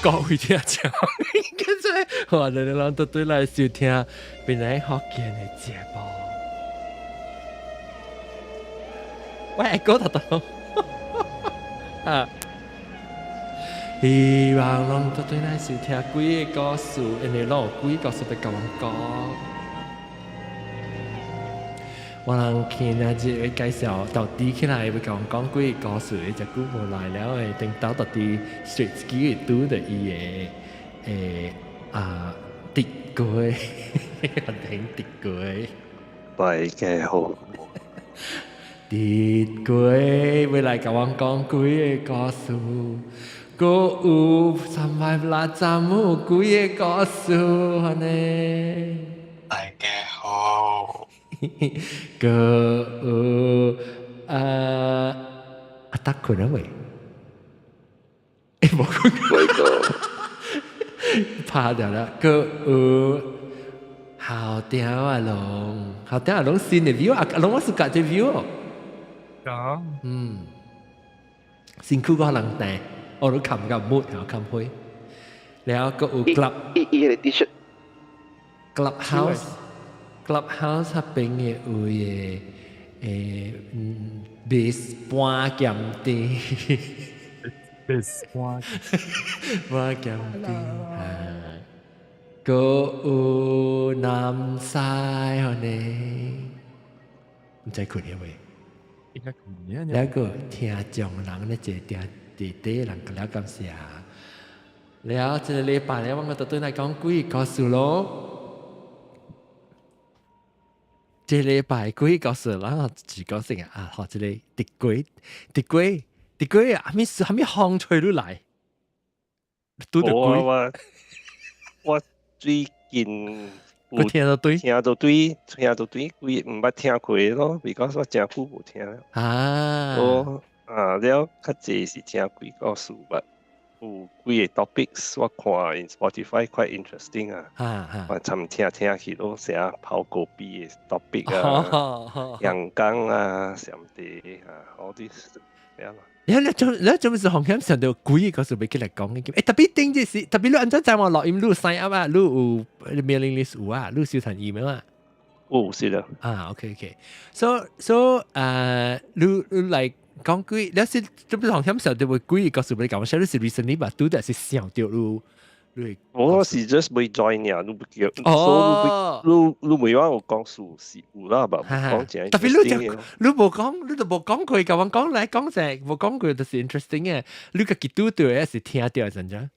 各位聽眾，跟住歡迎你攏倒轉來收聽檳榔福建的節目。喂，哥頭頭啊！希望攏倒轉來收聽幾个故事，因為攏有幾个故事欲共阮講。我人今仔日會介紹到底起來，欲共阮講幾个故事，遮久無來了的，頂到到底隨機會拄著伊的啊滴過，頂滴過。大家好。滴過欲來共阮講幾个故事，閣有三百六十有幾个故事按呢。大家好。閣有啊阿達睏了未？無睏。未個。拍掉了。閣有校長阿龍，校長阿龍新的 view 啊，阿龍我是家這 view 哦。講。辛苦個人訂，我都冚個木頭冚灰。了閣有 club。伊伊个 T 恤。 Clubhouse。Clubhouse 彼邊的有的賣半鹹甜。賣半半鹹甜啊！閣有南西按呢，毋知睏了未？應該睏了閣聽眾人咧坐定佇底人了感謝。了這个禮拜咧，我閣倒轉來講幾个故事咯。這禮拜幾個故事，咱我只講先啊！好，這個滴鬼，滴鬼，滴鬼啊！啥物啥物風吹你來？拄著鬼。我最近有聽著對，聽著對，聽著對，幾毋捌聽過咯，because 我誠久無聽了。啊。我啊了較濟是聽鬼故事吧。有幾个 topics 我看 in Spotify quite interesting 啊，我參聽聽去攏啥拋高比的 topic 啊，陽光啊，上帝啊，all this 樣。你做咩事紅險上到鬼個時欲起來講嘅？特別頂這是特別你按怎知我錄音你 sign up 啊？你有 mailing list 有啊？你收傳 email 啊？有是的。啊，OK OK，so 你來講鬼，你是做咩紅險上到會鬼個時欲講？我你是 recently 吧？拄著是想著你你。我是 just 未 join 呀，你不叫，所以你你未話我講數是有啦吧？講真。特別你就你無講，你就無講過，共阮講來講者，無講過就是 interesting 嘅。你家己拄著的是聽著真正？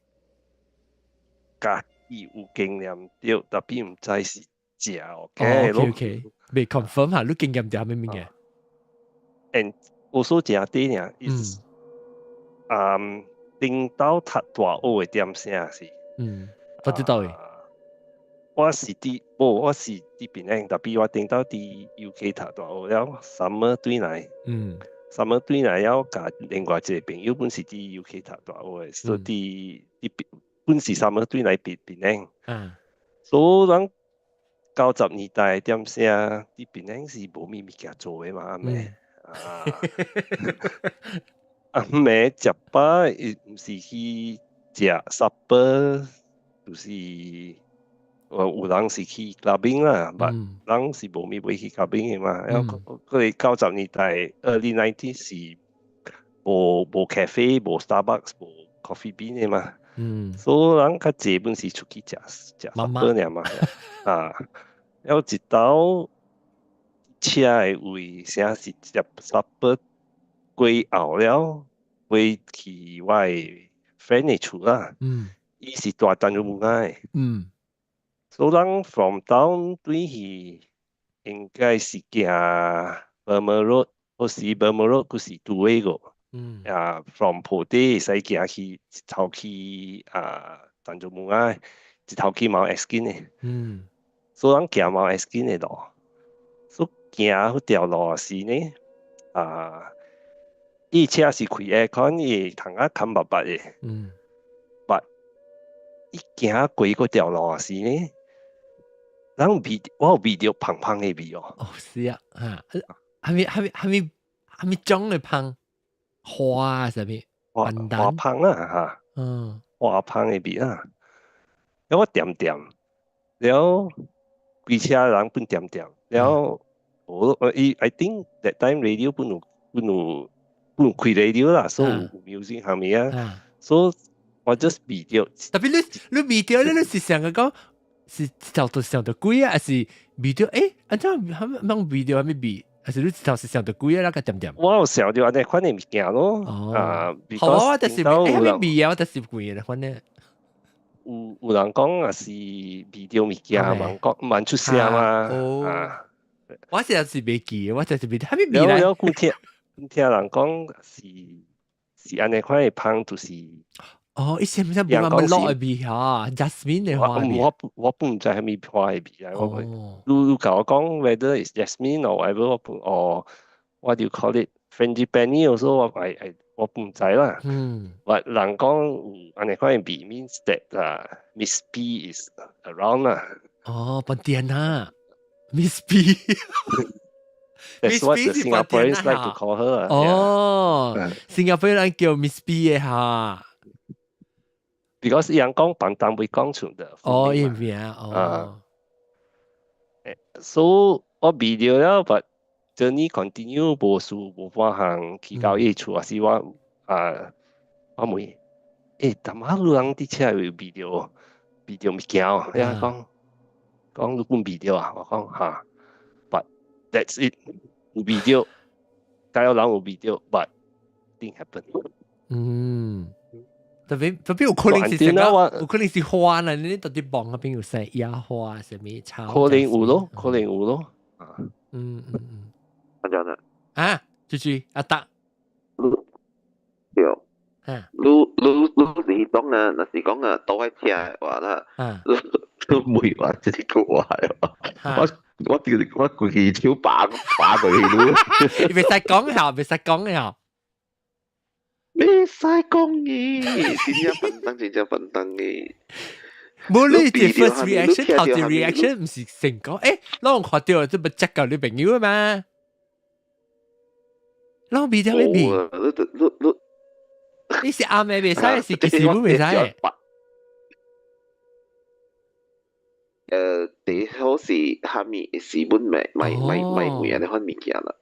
家己有經驗著，特別毋知是正 OK OK，未 confirm 下，你經驗著啥物物件？And 有所誠短爾，頂到讀大學的點聲是。我知道嘅。我是佇，無，我是佇檳城，特別我頂到佇 UK 讀大學了，summer 轉來，summer 轉來了，共另外一個朋友本是佇 UK 讀大學的，所以佇本是 summer 轉來檳檳城。所以咱90年代點聲，佇檳城是無物物件做的嘛，暗暝。啊，暗暝食飽，伊毋是去食 supper，就是有人是去 clubbing 啦，但人是無物欲去 clubbing 的嘛。然後佢90年代 early 90 是無 cafe、無 Starbucks、無 Coffee Bean 的嘛。所以人較濟本是出去食食 supper 爾嘛。啊，然後一道車的位，啥是食 supper 過後了，飛去我的 friend 的厝啦。伊是住丹絨木仔的。所以咱 from town 對去應該是行 Burma Road，或是 Burma Road，閣是拄位個。啊，from 坡底會使行去一頭去啊，丹絨木仔，一頭去 Mount Erskine 的。所以咱行 Mount Erskine 的路，所以行彼條路時呢，啊，伊車是開 aircon，伊窗仔冚密密的。But 伊行過嗰條路時呢，咱聞我有聞著芳芳的味哦。哦，是啊，嚇，啥物種的芳花啥物？花花芳啊嚇。花香的味啊。了我恬恬，了規車人本恬恬，了我伊 I think that time radio 本有開 radio 啦，所以有 music 下面啊，所以我 just 聞著。 Tapi 你聞著你是想講是頭都想著鬼啊，還是聞著欸？按怎係咪聞著啥物味？還是你頭是想著鬼啊？那個恬恬？我有想著按呢款的物件咯。啊，好啊，我就是欸啥物味啊？我就是鬼的反正。有人講啊是聞著物件，蠻講蠻出聲嘛。啊，我實在是袂記，我就是袂啥物味來。了了，聽人講是按呢款的芳，就是。哦，伊是毋是無慢慢落的味哈？Jasmine 的花味。我本毋知啥物花的味啊！我你共我講 whether it's jasmine or whatever，我本哦，what do you call it frangipani also 我 I 我毋知啦。But 人講有按呢款的味 means that 啊 Miss B is around 啦。哦，本店啊，Miss B。 That's what the Singaporeans like to call her。哦，新加坡人叫 Miss B 的哈。 Because 伊人講pandan 袂講出的。哦，伊名哦。所以我聞著了，but journey continue 無事無半項去到伊厝，還是我啊，我問，欸，淡仔有人佇車有聞著物件哦，伊講講你本聞著啊，我講哈，but that's it，有聞著，該有人有聞著，but nothing happen。嗯。特別有可能是成個，有可能是花啦，你到底望嗰邊有生野花，啥物草？可能有咯，可能有咯。安怎啊？啊，豬豬阿達，對，你你你是講啊，若是講啊，倒喺車的話啦，你你問我這句話我我叫我規手把把過去你。袂使講下，袂使講下。袂使講嘅，真正笨蛋，真正笨蛋嘅。無你這 first reaction 頭一 reaction 毋是成講，欸，攏看著這欲接到你朋友啊嘛？攏味著欲味。你你你你是暗暝袂使，是其實攏袂使。第好是蝦米是本咪咪咪咪每按呢款物件啦。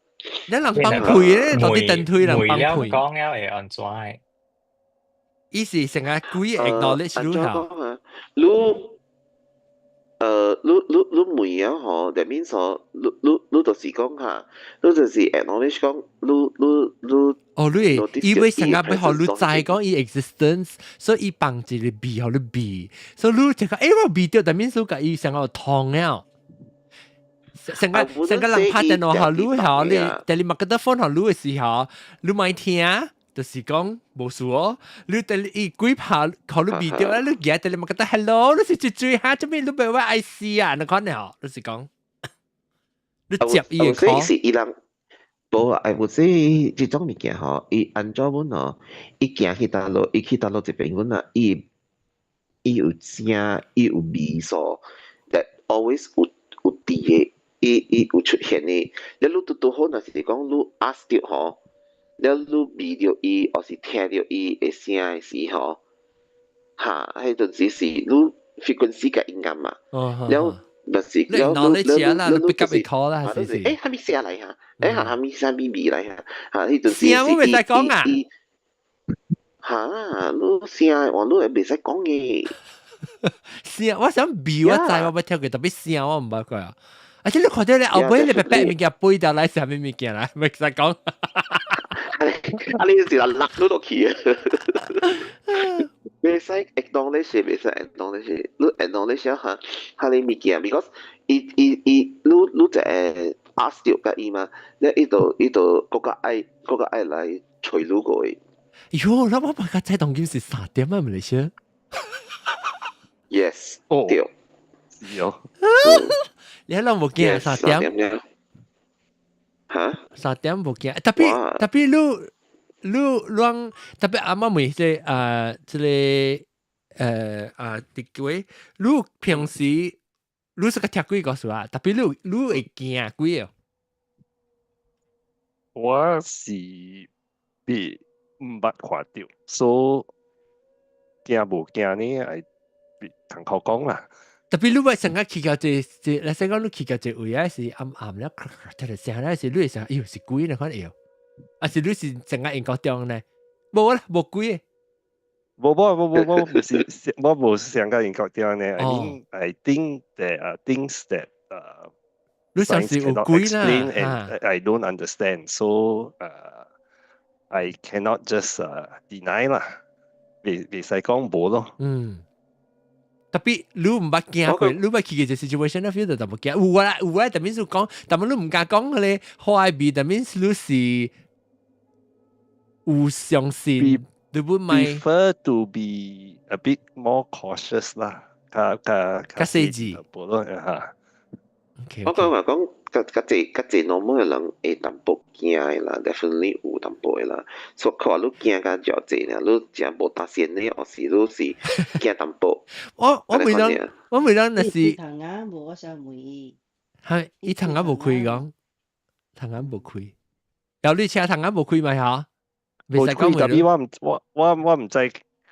你人放屁咧，到底電推人放屁。講了會按怎？伊是成個鬼 acknowledge 你吼。你你你問啊吼，that means 吼，你你你就是講哈，你就是 acknowledge 講，你你你。哦，你伊欲成個欲予你知講伊 existence，所以伊放一个味予你聞，所以你就講，欸，我聞著，that means 共伊成個通了。成個成個人拍電話予你吼，你 telemarketer phone 予你的時候，你莫聽。就是講無事哦，你等伊鬼拍，予你聞著啊，你舉 telemarketer hello，你是最最哈，做咩你袂我愛死啊？你看了，你是講，你接伊的 call。是伊人，無啊，會說這種物件吼，伊按怎阮吼，伊行去佗落，伊去佗落這邊阮啊，伊伊有聲，伊有味素，that always 有有佇的，伊伊有出現的。你你拄拄好，若是講你 ask 著吼。了你聞著伊，或是聽著伊的聲的時候，哈，彼陣時是你 frequency 共伊仝嘛，了就是了你你你你 pick up call 啦，是是。欸，啥物聲來哈？欸，啥物啥物味來哈？哈，彼陣時聲我袂使講啊。哈，你聲話你會袂使講嘅。聲，我想味我知我捌聽過，特別聲我毋捌過啊。而且你看著你後尾你白白物件飛掉來啥物物件來，袂使講。啊！你是人落你落去啊！袂使 acknowledge，袂使 acknowledge，你 acknowledge 下哈你物件，because 伊伊伊，你你就會 ask 著共伊嘛，你伊就伊就閣較愛閣較愛來揣你過去。喲，那我把個在當今是3點啊，馬來西亞。 Yes，對，是哦。你還攏無驚三點？嚇？三點無驚，特別特別你你啷特別阿媽問這啊，這个啊，佇鬼，你平時你是個聽鬼故事啊？特別你你會驚鬼哦？我是未毋捌看著，所以驚無驚呢？係同佢講啦。特別你會成日去到這這，你先講你去到這位啊是暗暗咧，聽到聲咧是你會想，哎喲是鬼呢款會，啊是你是成日英國中呢？無啦，無鬼。無無無無無，唔是，我無想甲英國中呢。I mean, I think there are things that 你相信有鬼啦 and I don't understand, so I cannot just deny 啦，袂使講無咯。嗯。特別你毋捌驚過，你捌去過這 situation 咧，feel 到淡薄驚。有啊有啊，特別是講，但係你毋敢講彼個壞味，特別是你是有相信，你不買。 Prefer to be a bit more cautious 啦，較較較細緻。無咯嚇。我講話講，較較濟較濟 normal 的人會淡薄驚的啦，definitely 有淡薄的啦。所以看你驚較較濟呢，你真無打線呢，或是你是驚淡薄。我每當若是窗仔無，我想問。係，伊窗仔無開講，窗仔無開。有你車窗仔無開咪嚇？無開，特別我唔知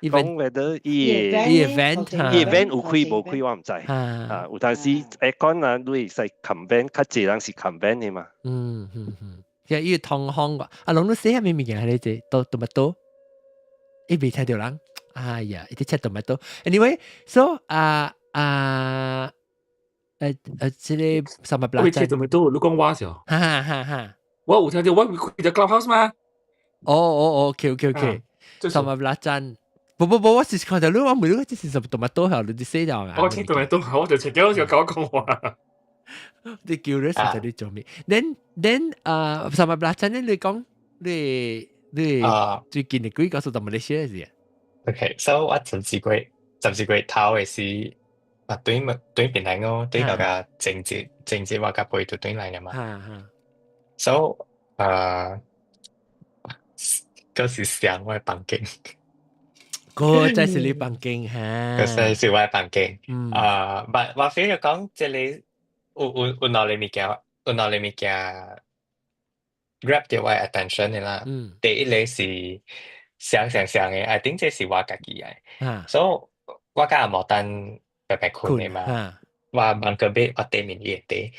講 whether 伊伊 event 伊 event 有開無開我唔知。啊，有當時 aircon 啊，你會使 combine，較濟人是 combine 的嘛。嗯嗯嗯，其實伊通風個，啊，攏你寫啥物物件喺你這都都乜多？伊未聽到人，哎呀，伊佇切 tomato。Anyway，so 啊啊，這個什麼我未切 tomato，你講我時。哈哈哈哈。我有聽到，我開隻 clubhouse 嘛？哦哦哦，OK，什麼拉贊？不不不，我是看到你，我問你，這是什麼 tomato 係你寫咗啊？我聽 tomato，我就直接就講講話。你叫你實在你做咩？Then 啊，什麼拉贊咧？你講你最近的幾個是怎麼來寫的？ OK，so 我12月頭的時，啊對對邊來我對那個政治我甲背就對來了嘛。So 啊，嗰時上我的房間。個真是你房間哈。嗰時是我的房間。啊，but 我 feel 講這個有兩个物件，有兩个物件 grab 到我的 attention 的啦。第一个是想想想的，I think 這是我家己的。所以我佮阿毛丹白白睏的嘛。我 bunk bed 我對面伊會佇。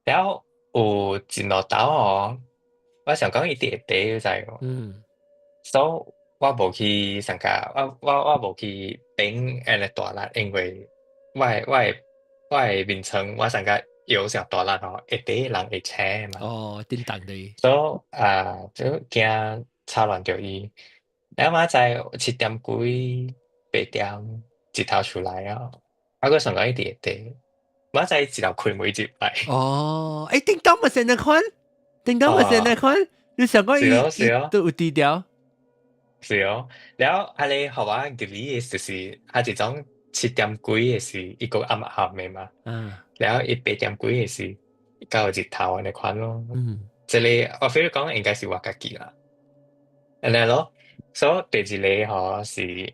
然後有一兩晝哦，我想講伊佇會佇，你知無？所以我無去參加，我無去頂按呢大力，因為我的眠床我參加搖上大力吼，會佇人會醒嘛。哦，叮當的。所以啊，就驚吵亂著伊。然後仔載7點幾8點日頭出來啊，我閣想講伊佇會佇，我載一頭開門入來。哦，欸，叮當嘛是那款，叮當嘛是那款，你想講伊都有低調。是哦，然後彼个予我入去的就是彼一種7點幾的時，伊閣暗暗的嘛。然後伊8點幾的時，到日頭按呢款咯。這個我 feel 講應該是我家己啦。按呢咯，所以第二个吼是，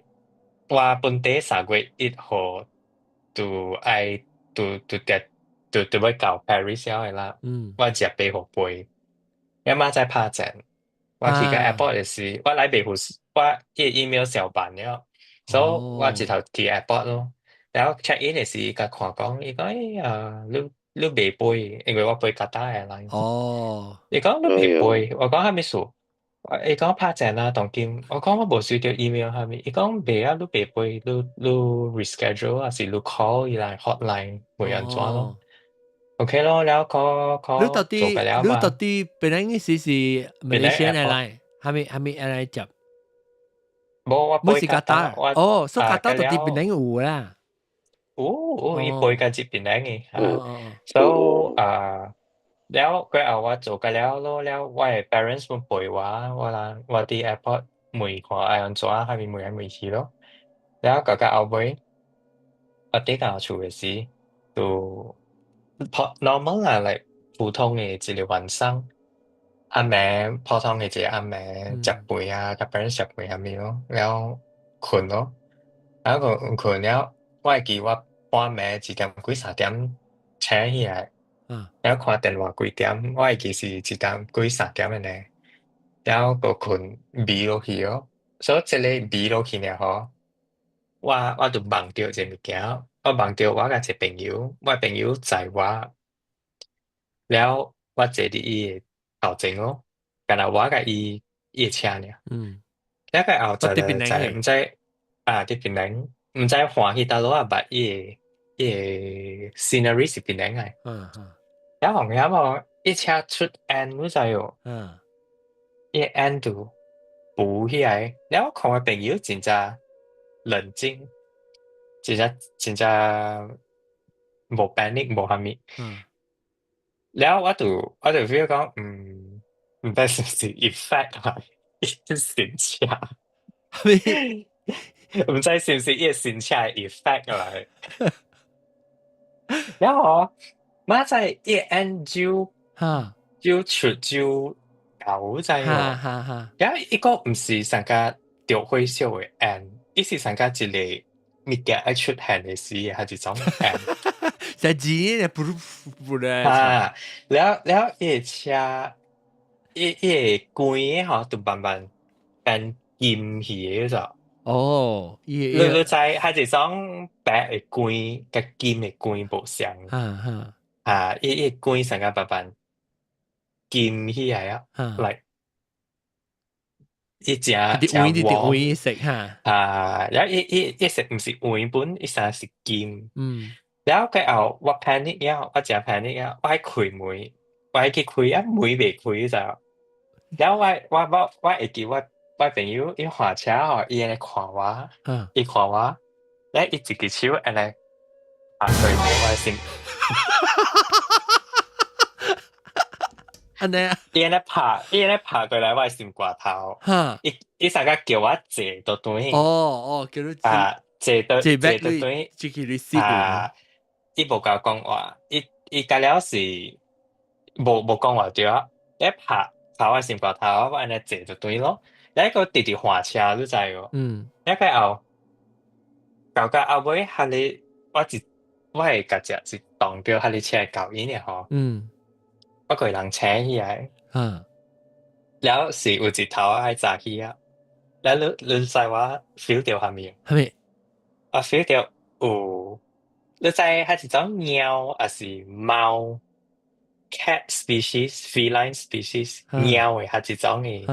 我本地3月1號就愛就就佇就就欲到 Paris 了的啦。我食八號飛，阿媽在拍戰，我去到 airport 的時，我來袂赴，我伊個 email 上辦了，所以我一頭去 airport 咯。然後 check in 的時，共看講，伊講欸啊，你袂飛，因為我飛 Qatar Airlines。伊講你袂飛，我講啥物事？伊講拍戰啊，當今，我講我無收到 email 啥物，伊講袂啊，你袂飛，你 reschedule 還是你 call 伊來 hotline 會按怎咯？OK 咯，然後 call call 你到底你到底本來意思是 Malaysia Airline，係咪 airline 接？無，我飛卡達。哦，所以卡達到底檳城有啦。有有，伊飛到這檳城的。所以啊，了過後我做過了咯，了我的 parents 們陪我，我啦我佇 airport 問看愛按怎，還是問來問去咯。了到到後尾，我佇到厝的時，就 normal 啦，like 普通的一個晚上，暗暝普通的一個暗暝食飯啊，佮 parents 食飯啥物咯，了睏咯，然後睏了，我會記我半暝一點幾三點醒起來，然後看電話幾點，我會記是一點幾三點的呢，然後閣睏眠落去咯，所以這个眠落去爾吼，我就夢著一個物件，我夢著我佮一個朋友，我朋友載我，了我坐佇伊的頭前哦，敢若我佮伊伊的車爾。了個後載來載，毋知啊，佇檳城，毋知換去佗落啊，捌伊的 scenery 是檳城的。了後尾無，伊車出煙，你知無？伊的煙就浮起來，了我看我朋友真正冷靜，真正真正無 panic 無啥物。了我就 feel 講，毋知是毋是 effect 啊，伊神車，毋知是毋是伊的神車的 effect 來。了後，明仔伊的煙就就出就厚知無？了伊個毋是上個著火燒的煙，伊是上個一個物件愛出現的時，還是種煙。在錢咧，噗噗咧。啊，了了，伊的車，伊的關的吼，就慢慢變金去的就。哦，伊你知，還是種白的光佮金的光無相。啊，伊的光上個慢慢金起來啊，來，伊誠誠黃黃色哈。啊，了伊色毋是黃本，伊啥是金。了過後我 panic 了，我誠 panic 了，我愛開門，我愛去開啊，門袂開就。了我會記我朋友伊下車吼，伊按呢看我，伊看我，了伊一支手按呢拍過我的心。按呢啊？伊按呢拍過來我的心肝頭。伊啥個叫我坐倒轉。哦哦，叫你啊，坐倒轉，這個你死啊！伊無共我講話，伊甲了是無講話對啊，一拍拍我心肝頭，我按呢坐倒轉咯。了閣直直換車，你知無？了過後，到後尾，彼个我會家己是當著彼个車的舊音的吼。我個人醒起來。了是有一頭愛早起啊。了你知我 feel 著啥物？啥物？我 feel 著有，你知彼一種貓抑是貓？cat species、feline species 貓的彼一種的。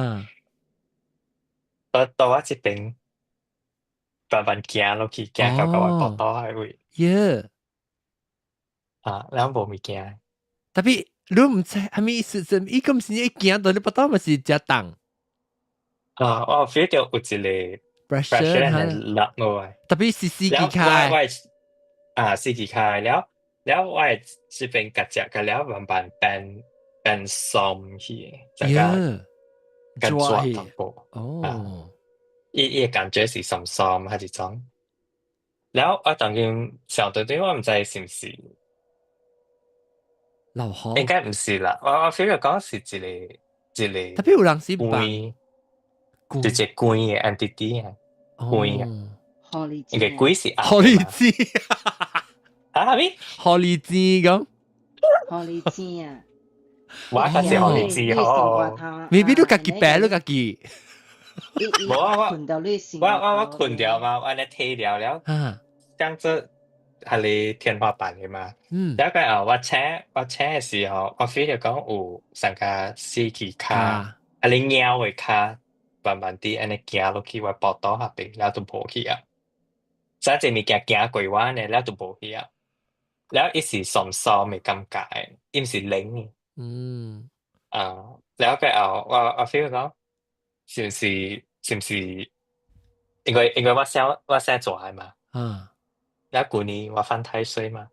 到我這邊慢慢行落去，行到我腹肚彼位。耶！啊，了無物件。 Tapi 你毋知啥物意思？伊敢是一行到你腹肚嘛是誠重？啊，我 feel 著有一個 pressure 落落來。 Tapi 是死機開。啊，死機開了了，我的這邊夾只個了慢慢變鬆去，這個較抓淡薄。伊的感覺是鬆鬆還是怎？了我當今想到對，我毋知是毋是流汗？應該毋是啦，我 feel 講是一個一個。 Tapi 有人是鬼，一隻鬼的 entity 啊，鬼啊，應該鬼是狐狸精。啊？啥物？狐狸精講？狐狸精啊！我較是狐狸精吼。未必你家己白，你家己。無啊，我睏著嘛，我按呢提著了，當做彼個天花板的嘛。了過後我醒的時候，我 feel 著講有上個死去跤，彼個貓的跤，慢慢地按呢行落去我腹肚下邊，了就無去啊。啥這物件行過我呢，了就無去啊。了伊是爽爽的感覺，伊毋是冷的。啊，了過後我 feel 講，是毋是？因為我生大的嘛。了舊年我犯太歲嘛。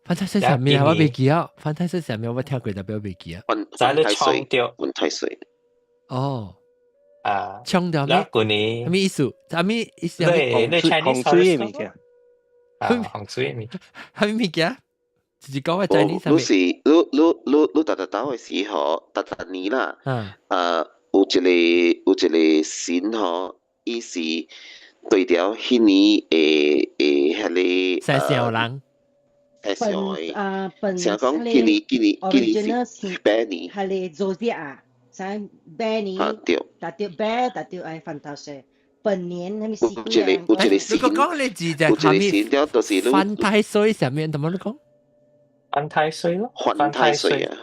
犯太歲啥物啊？我袂記啊。犯太歲啥物？我聽過，但我袂記啊。在你沖著。犯太歲。哦。啊。沖著了舊年。啥物意思？啥物意思？對，你風水的物件。啊，風水的物件。啥物物件？就是講我 Chinese 你是你逐逐兜的時候，逐逐年啦。有一個神吼，伊是對著彼年的彼個生小人，生小的，啊，本想講今年是馬年，係你做啲啊，想馬年，啊對，達到馬達到愛犯太歲，本年係咪是有一個有一個你講講你字就有一個神了，就是你犯太歲上面，點樣你講？犯太歲咯，犯太歲啊！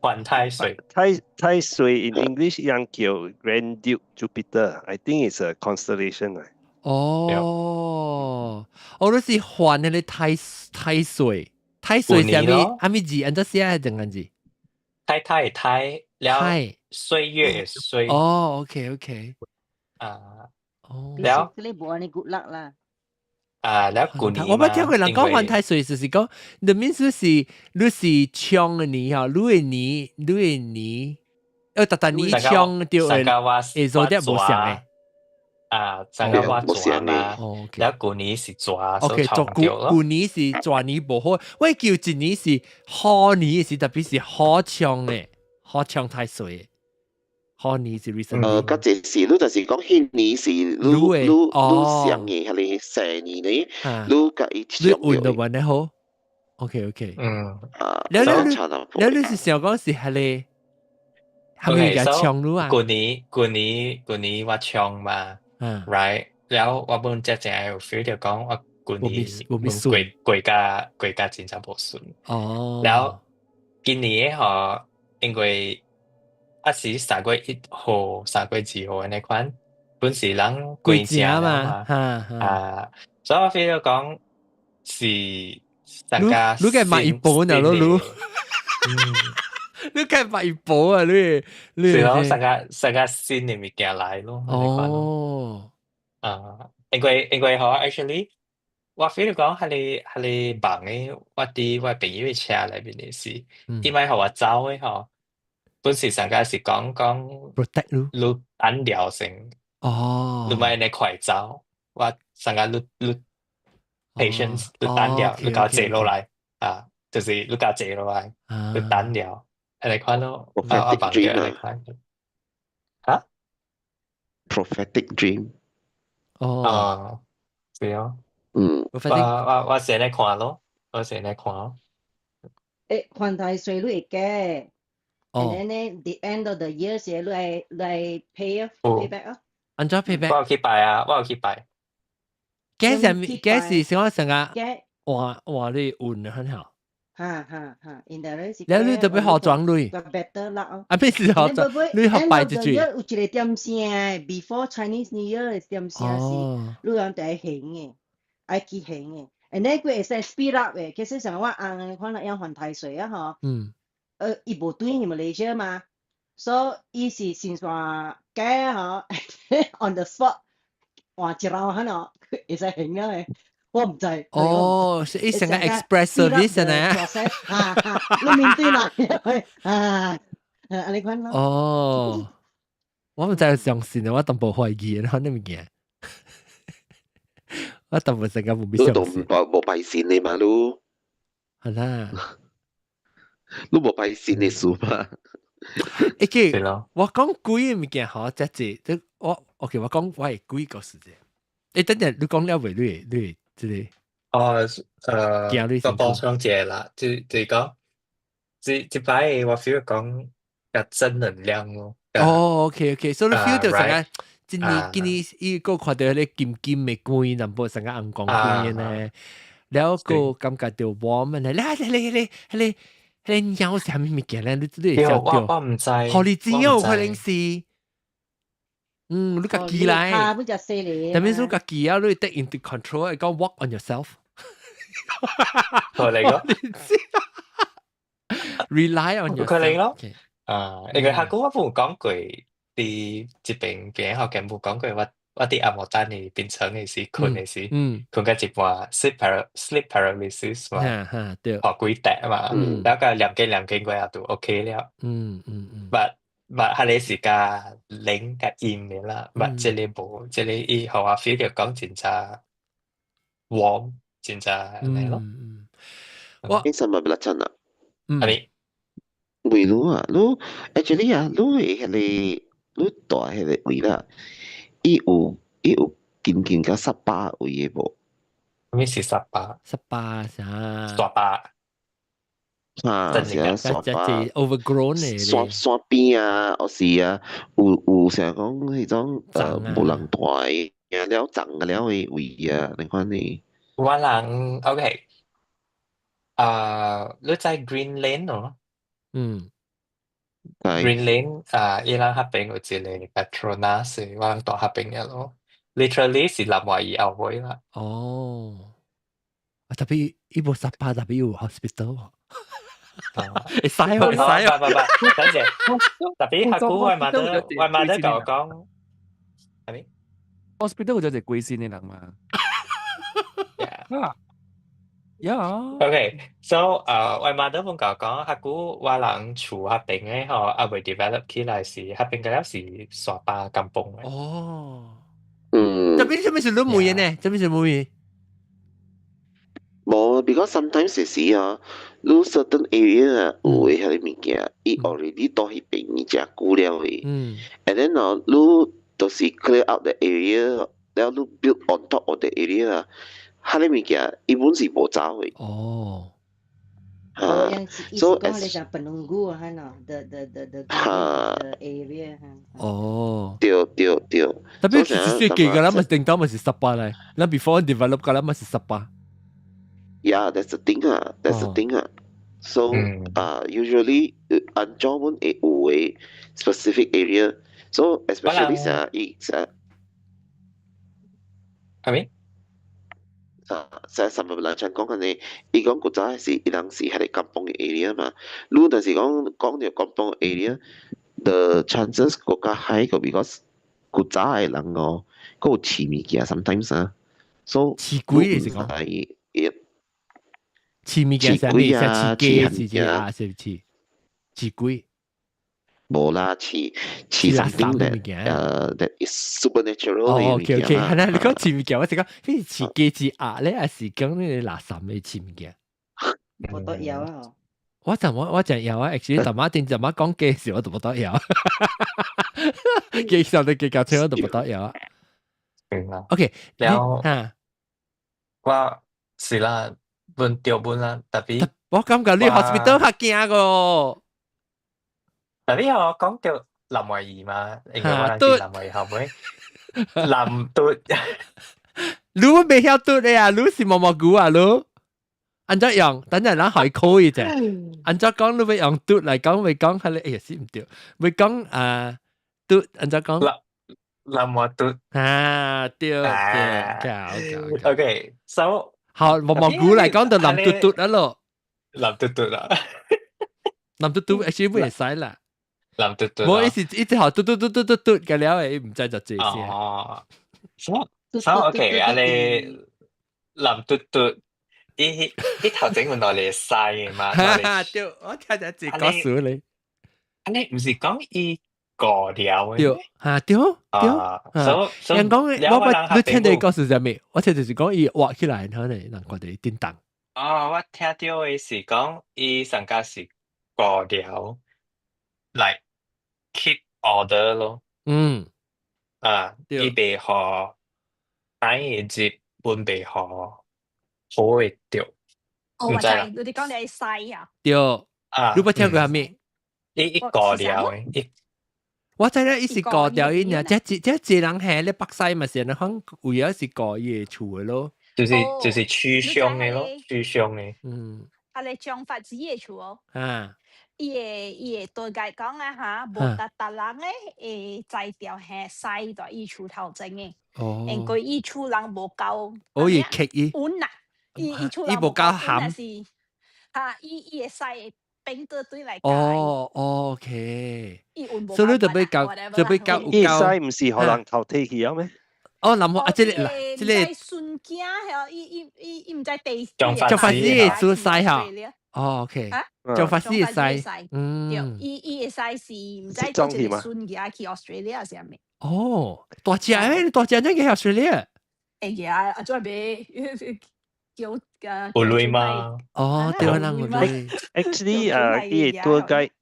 犯太歲。太太歲 in English 樣叫 Grand Duke Jupiter。I think it's a constellation 啊。哦，我都是犯那個太太歲，太歲啥物？啥物字？按怎寫係兩個字？太太太了，歲月歲。哦，OK OK。啊，哦，了，你無按呢 good luck 啦。啊，了舊年我捌聽過人講犯太歲，就是講，你意思是你是衝的年吼，你的年，你的年，逐逐年衝著會會做啲無相的。啊，上個我蛇嘛，了舊年是蛇， OK，做舊舊年是蛇年無好，我叫一年是虎年，是特別是虎衝的，虎衝太歲。虎年是 recent。較濟是你就是講彼年是你你你上嘅彼个生年呢，你共伊你運就運得好。OK OK。嗯。啊，了了了，你是想講是彼個，係咪叫衝你啊？舊年舊年舊年我衝嘛。Right，了我本只淨係有 feel 著講我舊年過過甲過甲真正無順。哦。了今年吼，因為啊是3月1號、3月2號按呢款，本是人過節嘛，啊，所以我 feel 著講是大家你該買一包呢，咯，你，你該買一包啊，你，你是咯，大家大家新的物件來咯。哦，啊，因為吼，actually，我 feel 講彼个彼个夢的，我佇我朋友的車內面的是，伊欲予我走的吼，本是上家是講講 protect 你，你等了先，哦，你莫按呢快走，我上家你你 patience，你等了，你共坐落來啊，就是你共坐落來，你等了，按呢款咯，我夢著按呢款，嚇？Prophetic dream，哦，是哦，嗯，我我我先來看咯，我先來看。欸，犯太歲你會加，and then 呢，the end of the year 時你愛你愛 pay 啊，pay back 啊。按怎 pay back？我有去拜啊，我有去拜。幾時幾時先我成日換換你運很好。哈哈哈，因為咧是。你你特別學裝鐳。 better luck 哦。啊，咩是學裝？你學拜一句。有一個點聲，before Chinese New Year 的點聲是，你人得愛還的，愛去還的。and then 佢會使 speed up 的，其實像我翁可能要犯太歲啊吼。伊無轉去馬來西亞嘛，所以伊是先線改吼，on the spot 換一樓可能會使還了的。我毋知。哦，是伊成個 express service 呢？哈哈，你面對啦，啊，按呢款咯。哦，我毋知相信啊，我淡薄懷疑，可能物件。我淡薄成個無必相信。你都無拜神的嘛，你？係啦。你無拜神的事嘛？欸，記我講鬼的物件吼，這這這我 OK，我講我的鬼故事者。欸，等陣你講了未？你你這個？哦，我補充一下啦，就就是講，這這擺我 feel 講較正能量咯。哦，OK OK，所以你 feel 到成個今年今年伊個看著彼个金金的光，淡薄成個紅光光的呢，了個感覺著 warm 呢，來來來來來來，彼個鳥啥物物件咧？你你會曉著？我毋知。予你知有可能是，嗯，你家己來。但係你家己啊，你 take into control，講 work on yourself。可能咯。 Rely on yourself。可能咯。啊，因為下個我無講過，佇這邊邊學嘅無講過，我我佇阿莫丹的病床的時，睏的時，睏到一半 sleep paralysis 嘛，對，學幾滴嘛，然後個兩間兩間過後就 OK 了。But 彼个是較冷較陰的啦，but 這个無，這个伊予我 feel 著講真正 warm，真正按呢咯。我你什麼不啦？真啊？係咪？為你啊，你 actually 啊，你的彼个你住彼个位啦，伊有伊有近近甲十八位的無？啥物是十八？十八啥？沙巴。啊，是啊，沙巴 overgrown 的。山山邊啊，或是啊，有有啥講彼種無人住的。了長嘅了嘅位啊，你看你。我人 OK，啊，你知 Green Lane 喏？嗯。 Green Lane 啊，伊人彼邊有一個 Petronas，我人住彼邊嘅咯。Literally 是南華伊後尾啦。哦，啊，tapi 伊無 sapa，tapi 有 hospital。會使哦，會使哦。不不不，等陣，tapi 較久我媽媽甲我講，係咪？Hospital 有一個歸心的人嘛。 Yeah. Yeah. OK，so 我媽都本甲我講，較久我人厝彼邊的吼，猶未 develop 起來時，彼邊個了是沙巴 kampung 的。哦。嗯。 Tapi 這邊是你問呢？這邊是問？無，because sometimes 是啊，你 certain area 啊，有的彼个物件，伊 already 到彼邊誠久了的。And then 哦，你就是 clear out the area，了你 build on top of the area 啊，彼個物件伊本是無走的。哦。嚇，所以講你講 penunggu 啊，喏，the the area 哦。對對對。 Tapi 設計個啦，咪定到咪是 sapa 嚟，咱 before develop 個啦咪是 sapa。 Yeah, that's the thing 啊，that's the thing 啊。So 啊，usually 按照阮會有的 specific area，so especially 啥伊啥，係咪？啊，在三百蘭像講緊呢，伊講古早是伊人是彼个 kampung 的 area 嘛，你若是講講著 kampung area，the chances 閣較 high 個，because 古早的人哦，閣有飼物件，sometimes 啊，so 飼鬼是講？飼物件啥物？飼雞是啊，是毋是？飼鬼？無啦，飼飼 something that that is supernatural。哦，OK OK，係啦，你講飼物件，我是講，你是飼雞飼鴨咧，還是講你垃圾的飼物件？我都有啊。我就我我就有啊，actually 淡仔定淡仔講雞時，我都無得有。雞上的雞架車我都無得有啊。明啦。 OK，了嚇，我是啦，問著問啦，tapi 我感覺你 hospital 較驚個。 Tapi 我講到林慧儀嘛，應該我人是林慧儀後尾林嘟，你未曉嘟的啊？你是毛毛菇啊？你按怎用？等陣咱可以考一下。按怎講？你欲用嘟來講，欲講係你哎呀，是毋對，欲講啊嘟，按怎講？林林華嘟啊，對對，對，OK，so 好，毛毛菇來講就林嘟嘟啊咯，林嘟嘟啦，林嘟嘟 actually 會使啦。林嘟嘟，無伊是一直學嘟嘟嘟嘟嘟嘟嘅了，伊毋知就這些。哦，所以 OK，啊你林嘟嘟，伊伊頭前問到你使嘅嘛？對，我聽下這個故事你。啊你毋是講伊過了嘅？對，嚇對對。所人講我我你聽到故事啥物？我聽就是講伊挖起來，可能人看著伊叮當。哦，我聽著的是講伊上家是過了，來 keep order 咯。啊，伊袂予歹的入，本袂予好的著。哦，我知，你講你係西啊？對。啊，你捌聽過啥物？伊伊過了的，伊我知咧，伊是過掉伊爾，這這這人係咧北西嘛是，人講有影是過伊的厝的咯。就是趨向的咯，趨向的。啊，你張法子的厝哦。啊。伊會對解講啊嚇，無逐逐人咧會知條係西在伊厝頭前的。哦。因為伊厝人無夠。哦，伊刻伊。穩啊！伊伊厝人伊無夠含。是嚇，伊伊會使變倒對來。哦，OK。所以你就欲交，就欲交有伊西毋是予人頭提去啊咩？哦，林啊，這個嗱，這個孫囝係伊伊伊伊毋知地。張張法師的厝西哈。哦，OK。張法師的西，嗯。對，伊伊會使是毋知做一個孫囝去 Australia 啥物。哦，大隻誒，大隻怎去 Australia？會呀，啊，準備叫有鐳嗎？哦，對啦，有鐳。 Actually 啊，伊個多街，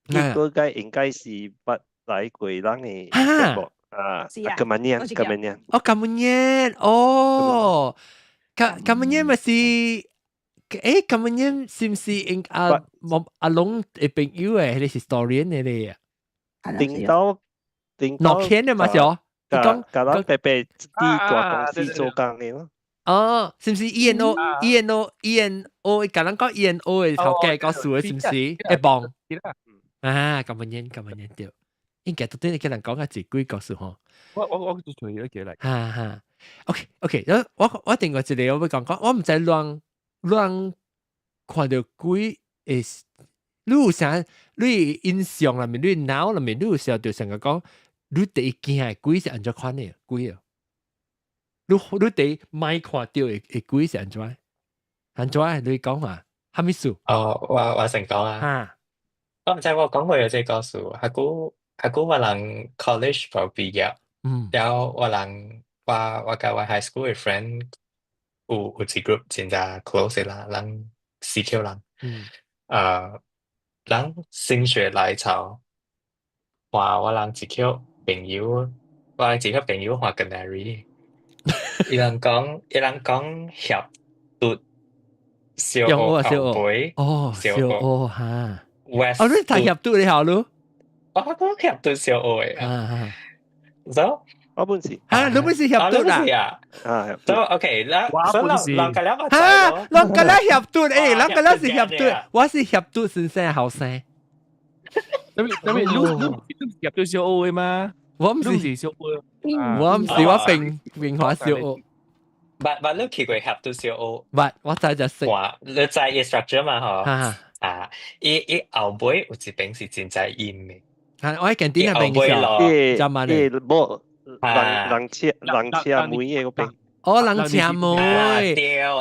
伊多街應該是捌來過咱的節目啊，金文年，金文年。哦，金文年，哦，金金文年咪是，金文年是毋是應阿阿龍的朋友誒？彼個是 historian 的咧。頂到頂到諾天的嘛是哦。講佮咱伯伯佇大公司做工的咯。哦，是毋是 E N O E N O E N O？共人講 E N O 的頭家講數的，是毋是？會幫啊，咁樣咁樣對。應該到底你叫人講個一幾故事吼？我就隨咗幾嚟。哈哈，OK OK，我另外一個我欲講講，我毋知亂亂看著鬼會，你有啥？你印象內面，你腦內面，你有時候就成日講，你第一驚的鬼是按怎款的鬼啊？你第一擺看著的鬼是按怎？按怎？你講啊？啥物事？哦，我先講啊。哈，我毋知我講過有這個故事，較久較久我人 college 無畢業，了後我人我佮我 high school 的 friend 有一 group 真正 close 的啦，人四口人，人心血來潮，話我人一口朋友，我人一口朋友看 Canary，伊人講協拄小用我學後尾，哦，小小學哈， West 哦，你讀協拄你好咯，我講協拄小學的，啊哈，所我本是哈，你本是協拄啦，啊，啊，所以 OK 啦，所以人人家了我哈，人家了協拄，欸，人家了是協拄，我是協拄先生後生。等等，你協拄小學的嗎？我毋是小學，我毋是我平平華小學。捌你去過協拄小學？捌，我知就識。哇，你知伊 structure 嘛？嗬，啊，伊後尾有一邊是真正陰的。啊，我喺近啲那邊嘅時候，就問你，無人車門的嗰邊。哦，人車門，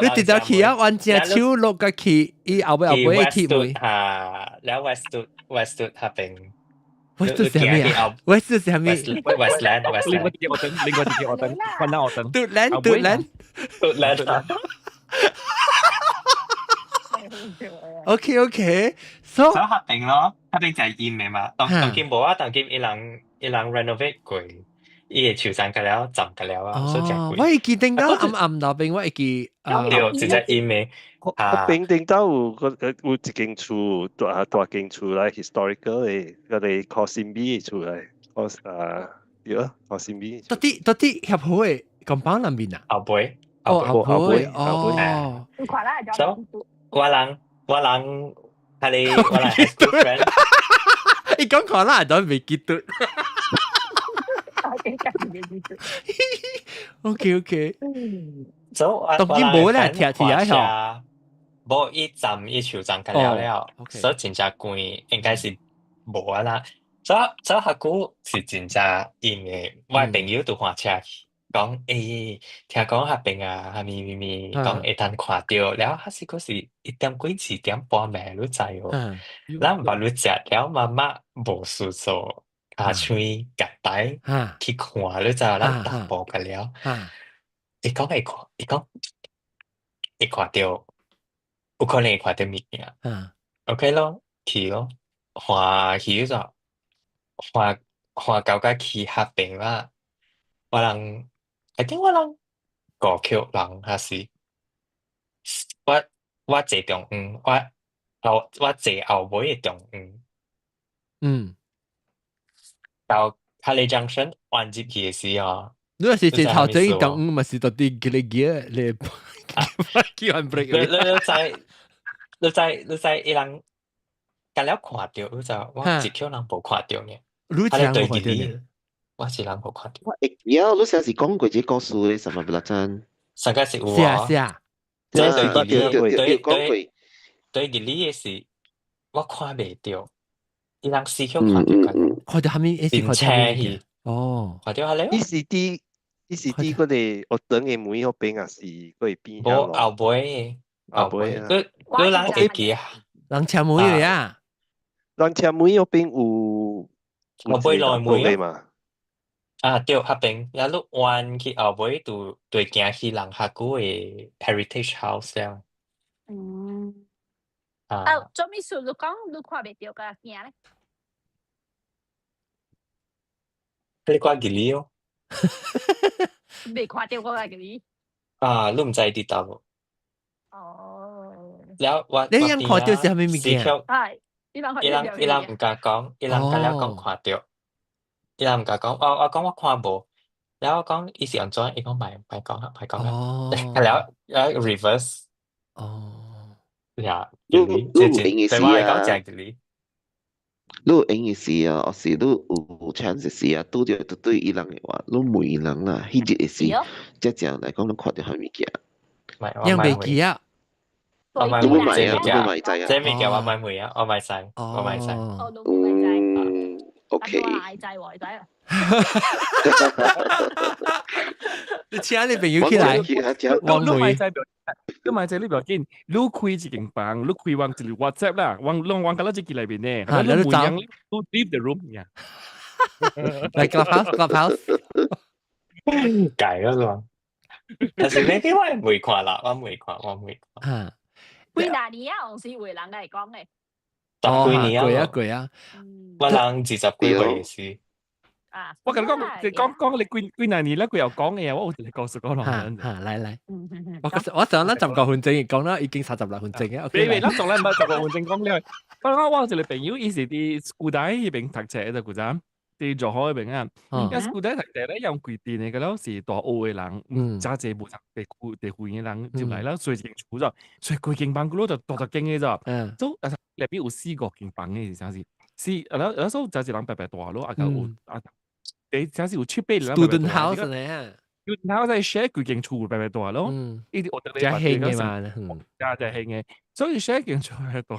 你直接去啊，彎正手落個去，伊後尾去門。啊，了 Westwood 那邊。 Westwood 是啥物啊？Westwood 是啥物？Westland Westland。另外一個學燈，另外一個學燈，關哪學燈？杜蘭杜蘭杜蘭。 OK OK，so 所以合併咯，合併就係陰的嘛。當今無啊，當今伊人 renovate 過，伊個樹山個了，浸個了啊，所以真貴。我會記頂到暗暗那邊，我會記。對，真正陰的。我邊頂到有個有一間厝，大大間厝來 historical 的，嗰個靠新美的厝來，靠啊對啊，靠新美。到底協好的 compound 那邊啊？後背。哦，後背，哦。所以我人係你我人 high school friend。伊講看啦，都未記得。OK OK。所以我當今無啦，聽聽下。無伊站伊樹站較了了，所以真正關應該是無啊啦。所以較久是真正因為我的朋友拄換車去，講欸，聽講彼邊啊，啥物物物，講會當看著，了彼時閣是1點幾2點半暝，你知無？咱毋捌你食了，媽媽無事做，尻槍夾帶去看，你知無？咱踏步個了，伊講會看，伊講會看著，有可能會看著物件。OK 咯，去咯，看去就看看到甲去彼邊啦。我人，I think 我人五口人還是我坐中央，我坐後尾的中央。到哈利 Junction 彎入去的時候，你若是坐頭前中央，嘛是到底幾個gear 你叫人 break。你知伊人甲了看著，你知我一口人無看著呢。你一人無看著呢？我一人無看著。我會記得，你上次講過這個故事的，什麼不啦真？上個是有是啊是啊。對對對對對，對，你的是，我看袂著，伊人四口看著緊。看著啥物？是看著啥物？哦，看著彼個。伊是佇嗰個學堂的門彼邊啊，是嗰個邊？無後尾，後尾。你人會記啊？人車門的啊？人車門彼邊有後尾內門嘛？啊對，彼邊，然後你彎去後尾就對行去人較久的 Heritage House 了。啊，做咩事？你講你看袂著個行咧？你看義理哦。未看著我個義理。啊，你毋知佇佗無？哦。了我你樣看著是啥物物件？係，伊人毋敢講，伊人敢了講看著，伊人毋敢講，我講我看無，然後講伊是按怎，伊講莫莫講啊，莫講啊，了了 reverse。呀，你你你有閒對我來講時啊，真吉利。你有閒時啊，或是你有 chance 時啊，拄著對伊人的話，你問伊人啦，彼日的時，這正來講，你看著啥物件？樣袂記啊？我莫你無買啊？你無買知啊？這物件我莫問啊，我莫知，我莫知。哦，都無知。嗯，OK。我愛知我知啊。你請你朋友起來，我你莫知，你莫知你不要緊，你開一間房，你開往一個 WhatsApp 啦，往攏往到咱這個內面呢，你你走，你 leave the room 呀。來 clubhouse clubhouse，改咗嘛？但是呢啲我係未看啦，我未看，我未看。幾若年啊，是有人來講的。十幾年過啊過啊，我人20幾歲時。啊！我共你講，你講講你幾幾若年咧，佢又講嘅嘢，我有一個故事講落去。嚇，來來，我我想咱10個分鐘講啦，已經36分鐘嘅。別別，咱從來毋捌十個分鐘講了。我我有一個朋友，伊是佇古代彼邊讀冊的，古早佇柔佛彼邊啊。因古代讀冊咧，用規定的個了是大學的人，誠濟無地區地區的人入來了，所以一間厝咗，所以規間房閣就大大間的咗。所以內邊有四五間房的，是啥是？是，然後然後誠濟人白白大咯，啊個有啊。誒，真是有七八人。 Student house 呢？Student house 在 share 規間厝白白大咯。伊啲學得真興嘅嘛，真真興嘅。所以 share 間厝白白大，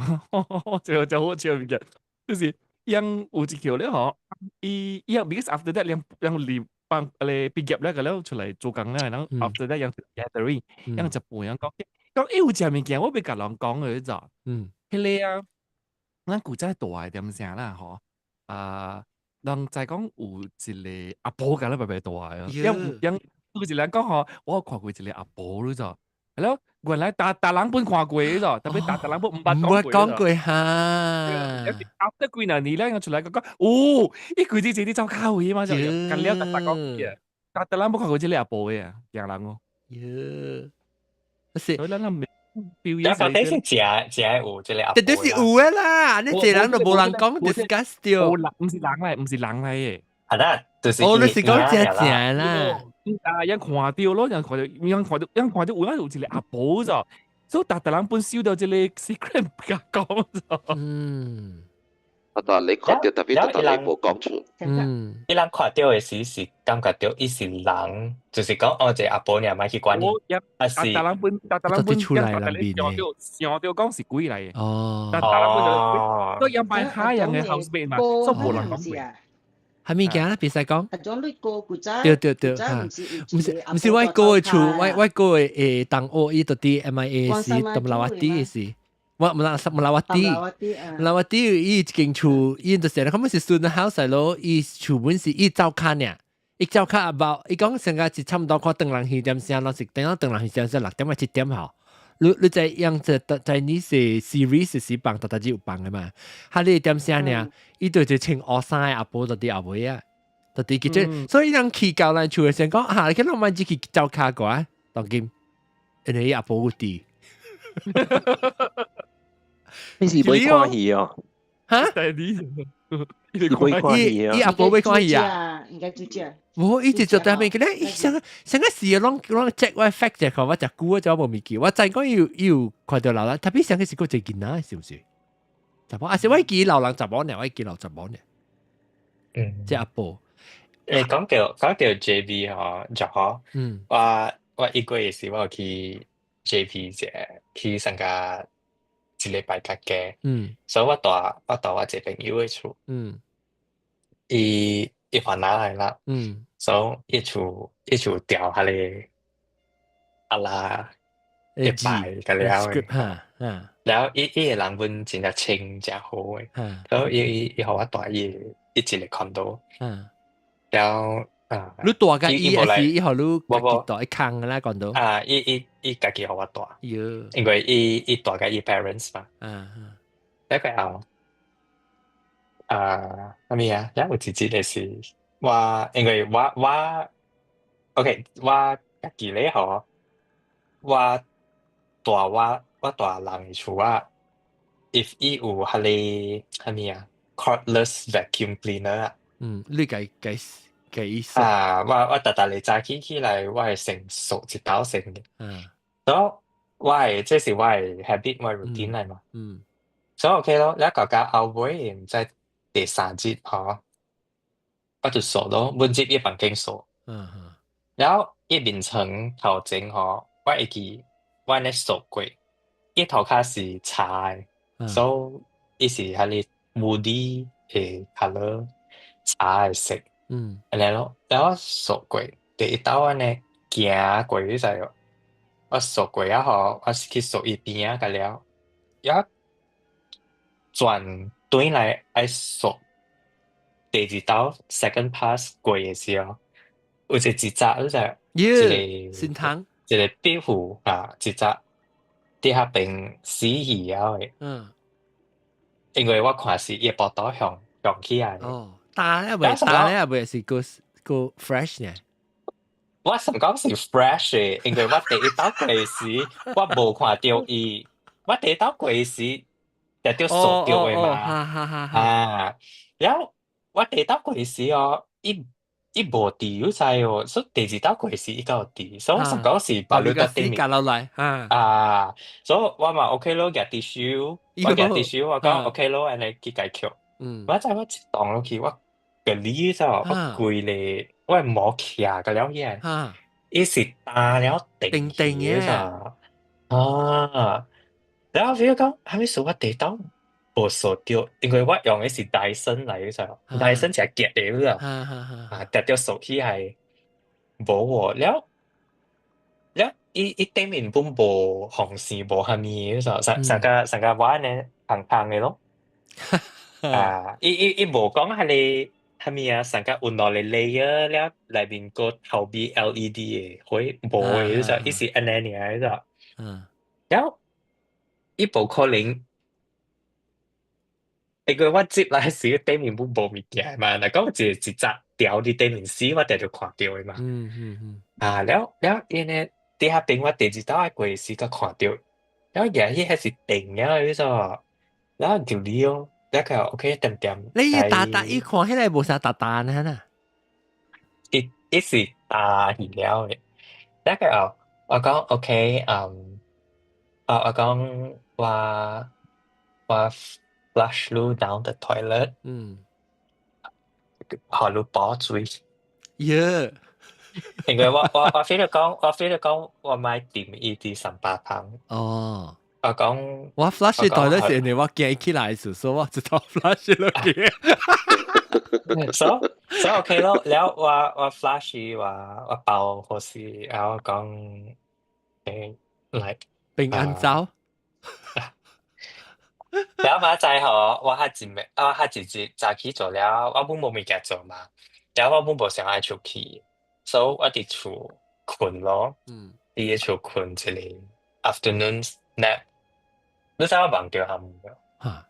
這個真好笑物件，就是樣有一橋咧嗬，伊伊 because after that 兩兩離幫咧畢業咧個了出來做工咧，然後 after that 樣 gathering，樣食飯樣講，講伊有一物件我欲共人講嘅就，彼個啊，咱古早大的點聲啦嗬，啊。人知講有一個阿婆共咱白白大的，樣樣有一個人講吼，我有看過一個阿婆你知，係咯，原來逐逐人本看過你知，特別逐逐人本毋捌講講過哈。 after 幾若年咧，出來講講，哦，伊規日坐佇灶跤位嘛，就共了逐逐講，逐逐人無看過這個阿婆的啊，驚人哦。喲，是。所以咱咱表演。到底是真真有這個阿婆？絕對是有的啦！你這人都無人講 discuss 掉。無人，毋是人來，毋是人來的。啊，那就是哦，你是講真正啦。啊，人看著咯，人看著，人看著，人看著有影有一個阿婆咋，所以逐逐人本收到這個 secret 毋敢講咋。啊，但你看著特別特別你無講出。伊人看著的時是感覺著伊是人，就是講哦，這個阿婆爾莫去管伊，啊是。逐人本，逐人本出來人面想著想著講是鬼來的。哦。逐逐人本就，都養擺海洋的 housemate 嘛，所以無人講過。係物件咧？別使講。啊，種你過古早，對對對，嚇，毋是毋是我哥的厝，我我哥的誒同學伊佇佇 MIA 時，佇馬來瓦時。我毋啦馬來瓦底，馬來瓦底伊一間厝，伊就是咧，佢們是 student house 咯，伊厝本是伊灶跤爾，伊灶跤阿包，伊講成個是差毋多看長人戲點聲咯，是等下長人戲點聲6點還7點吼。你你知樣子在你是 series 是放，逐逐日有放的嘛？哈，你點聲爾，伊就就穿烏衫的阿婆佇佇後尾啊，佇佇記者，所以人去到咱厝的時講，啊，你去攏莫只去灶跤過，當今，因為伊阿婆有佇。你是欲看戲哦？哈？你欲看戲啊？伊阿婆欲看戲啊？應該就這。無，伊直做在面，佢咧，伊上個上個時攏攏 check 我 fact 者，看我食久啊，就無物記。我知講伊有伊有看著老人，特別上個是閣一個囡仔，是毋是？查某，啊是我記老人查某爾，我記老查某爾。這阿婆。誒，講到 JB 吼，就好。我我一個月時我有去 JB 者，去參加一禮拜較加。所以我蹛我一個朋友的厝。伊伊番仔來啦。所以伊厝伊厝調彼个阿拉一擺個了的。哈哈。了伊伊个人本真正清誠好的。所以伊伊伊予我蹛伊伊一個 condo。了啊，你蹛共伊還是伊予你家己蹛伊空啦 condo？啊，伊伊伊家己予我蹛。喲。因為伊伊蹛共伊 parents 嘛。了過後，啊，啥物啊？了有一日的是，我因為我我，OK，我家己咧吼，我蹛我我蹛人的厝啊，if 伊有彼个啥物啊，cordless vacuum cleaner 啊。嗯，你共共嘅意思。啊，我逐逐日早起起來，我會先掃一道先嘅。所以我係這是我的 habit，我的 routine 來嘛。所以 OK 咯，你到後尾毋知第三日吼，我就掃咯，每日伊房間掃。然後伊眠床頭前吼，我會記我按呢掃過，伊塗跤是茶的，所以伊是彼个 woody 的 colour 茶的色。按呢咯，然後我掃過，第一道按呢行過你知無？我掃過啊吼，我是去掃伊邊仔個了，也轉轉來愛掃第二道 second pass 過的時候，有一個一隻，你知一個心痛，一個壁虎啊，一隻佇遐邊死去了的。因為我看是伊腹肚向向起來。哦，焦咧未？焦咧未是閣閣 fresh 呢？我想講是 fresh 的，因為我第一道過時，我無看著伊。我第一道過時，就著掃著的嘛。啊，然後我第一道過時哦，伊伊無佇，你知哦，所以第二道過時伊閣有佇，所以我想講是把你個頂面落來，啊，所以我嘛 OK 咯，舉 tissue，我舉 tissue，我講 OK 咯，按呢去共抾。我知我一動落去，我個你知無？我規个我毛徛個了起，伊是焦了定定嘅啊，然後比如講，啥物事我第一道無掃著，因為我用的是 Dyson 來的，Dyson 是夾的啦，啊，直接掃起來無喎，了了伊伊頂面本無紅線無蝦米的，上上個上個我按呢空空的咯，啊，伊伊伊無講彼个蝦米啊，上個有兩个 layer 了內面閣後邊 LED 的火無的，就伊是按呢爾的，了伊無可能。因為我接來時頂面本無物件嘛，若講一一隻條佇頂面死，我定著看著的嘛。啊，了了，𪜶呢佇遐邊我第二道愛過時閣看著，了舉起彼是定了的，你知無？然後就你哦，了佢 OK 點點。你焦焦伊看起來無啥焦焦呢呐？伊伊是焦去了的，了佢後我講 OK，嗯，我我講我我 flush 你 down the toilet，予你補水。耶！因為我我我 feel 講，我 feel 講，我莫掂伊佇三百芳。哦。我講我 flush toilet 是因為我驚起來時，所以我就頭 flush 落去。 So OK 咯，了我我 flush 我我包或是然後講like 平安走。了明仔吼，我較一暝，我較一日早起做了，我本無物件做嘛，了我本無想愛出去，所以我佇厝睏咯，佇個厝睏一个 afternoon nap，你知我夢著啥物無？哈？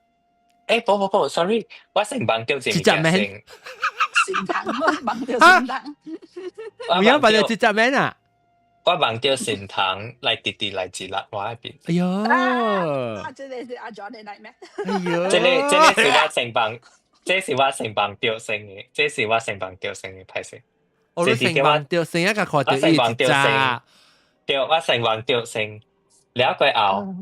欸，無無無，sorry，我先夢著一物件先。神童，我夢著神童。有影夢著一隻面啊？我夢著神童來直直來一粒我彼邊。哎喲！啊，這个是阿 John 的 nightmare。哎喲！這个這个是我先夢，這是我先夢著先的，這是我先夢著先的，歹勢。我你先夢著先一個看著伊一隻。對，我先夢著先，了過後，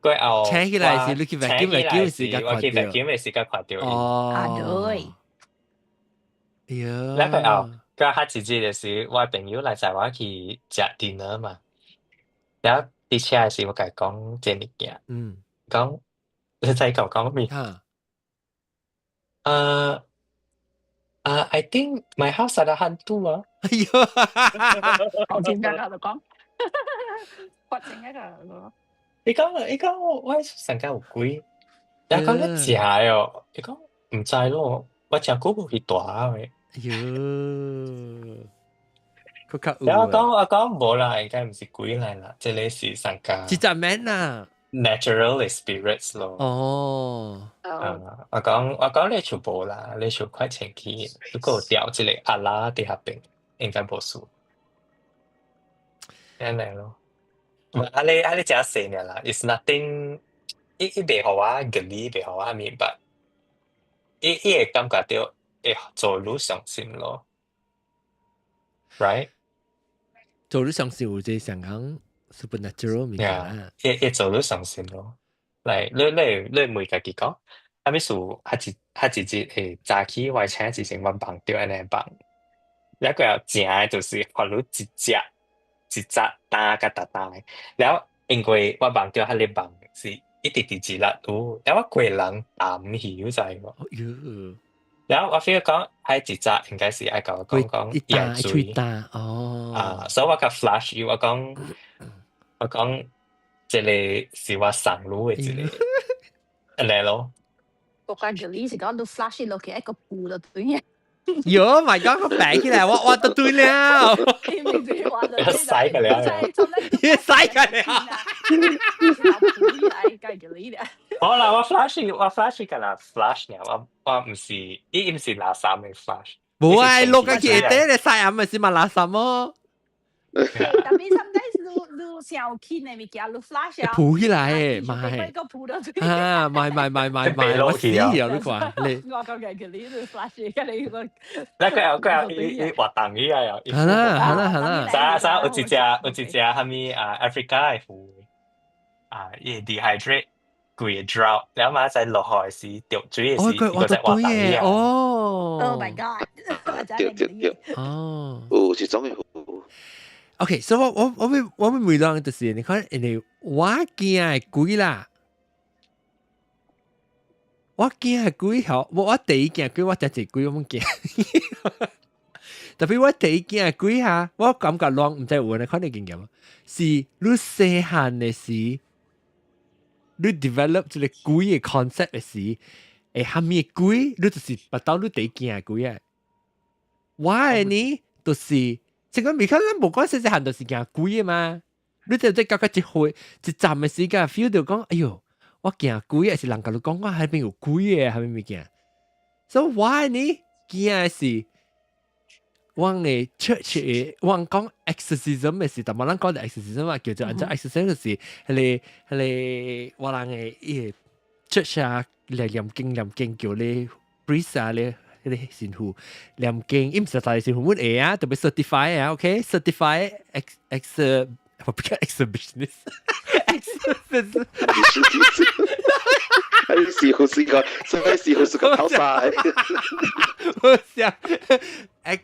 過後請起來是你去 vacuum vacuum 時間我去 vacuum 的時間看著伊。哦。啊對。哎喲！了過後。過較一日就是我朋友來載我去食 dinner 嘛，然後佇車的時我共伊講這物件，講你知佮我講咩？I think my house ada hantu 啊！哎喲！我點解喺度講？發生一個。伊講伊講我我上間有鬼，然後講你食的哦，伊講毋知咯，我誠久無去蹛的。哎喲！然後講我講無啦，應該毋是鬼來啦，這个是上個一隻面啊 natural spirits 咯。哦。啊，我講我講你厝無啦，你厝快清氣，如果有掉一个阿拉佇遐邊，應該無事。按呢咯。啊你啊你誠細爾啦，it's nothing，伊伊袂予我 geli，袂予我明白。伊伊會感覺著會做愈傷心咯。，right？做你相信有這上講 supernatural 物件啊？會做你相信咯。嚟，你問家己講，啥物事，較一日會早起我請一成我夢著按呢夢，了過後正的就是予你一隻一隻焦甲沓沓的，了因為我夢著彼个夢是一直佇一日有，了我規人淡去，你知無？喲，了我 feel 講，彼一隻應該是愛共我講講伊伊愛吹焦哦，啊，所以我較 flash 伊，我講這个是我送你的一個，按呢咯。我感覺你是講你 flash 落去一個布就對嘅。喲 my god！我擺起來，我都對了。使個了，使個了。好啦，我 flash 個啦，flash 呢，我毋是，伊毋是垃圾的 flash。無啊，落個起底咧，洗暗咪是嘛垃圾麼？ Tapi sometimes 你小輕的物件，你 flash 啊，浮起來的，咪個浮到啊，咪咪咪咪咪，我死啊！你看你，我講嘅你 flash，跟你個，那個有伊活動起來啊！係啦係啦係啦，啥啥有一隻啥物啊？Africa 的魚啊，伊 dehydrate 規个 drought，了嘛在落雨時，著水的時，伊個在活動起來。哦！Oh my god！對對對，哦，有這種的魚。 OK，所以我會問人就是，你看，因為我驚的鬼啦，我驚的鬼吼，我第一驚鬼，我真濟鬼我攏驚。特別我第一驚的鬼哈，我感覺攏毋知有按呢款的經驗，是你細漢的時，你 develop 這個鬼的 concept 的時，會蝦米鬼，你就是捌到你第一驚的鬼啊。我的呢，就是。這個未看咱無講細細漢就是驚鬼的嘛，你就這感覺一回一站的時間 feel 到講，哎喲，我驚鬼，還是人共你講我彼邊有鬼的，蝦米物件？所以我呢驚的是，我的 church 的，我講 exorcism 的是，但無人講的 exorcism 嘛，叫做按怎 exorcism 就是彼個我人的伊個 church 啊，來念經念經叫你 priest 啊咧。彼個神父念經，伊毋是大神父，阮會啊，特別 certify 啊，OK，certify ex ex 我不叫 exhibitionist，exorcism，係師傅是個，所以師傅是個頭晒。我想 ex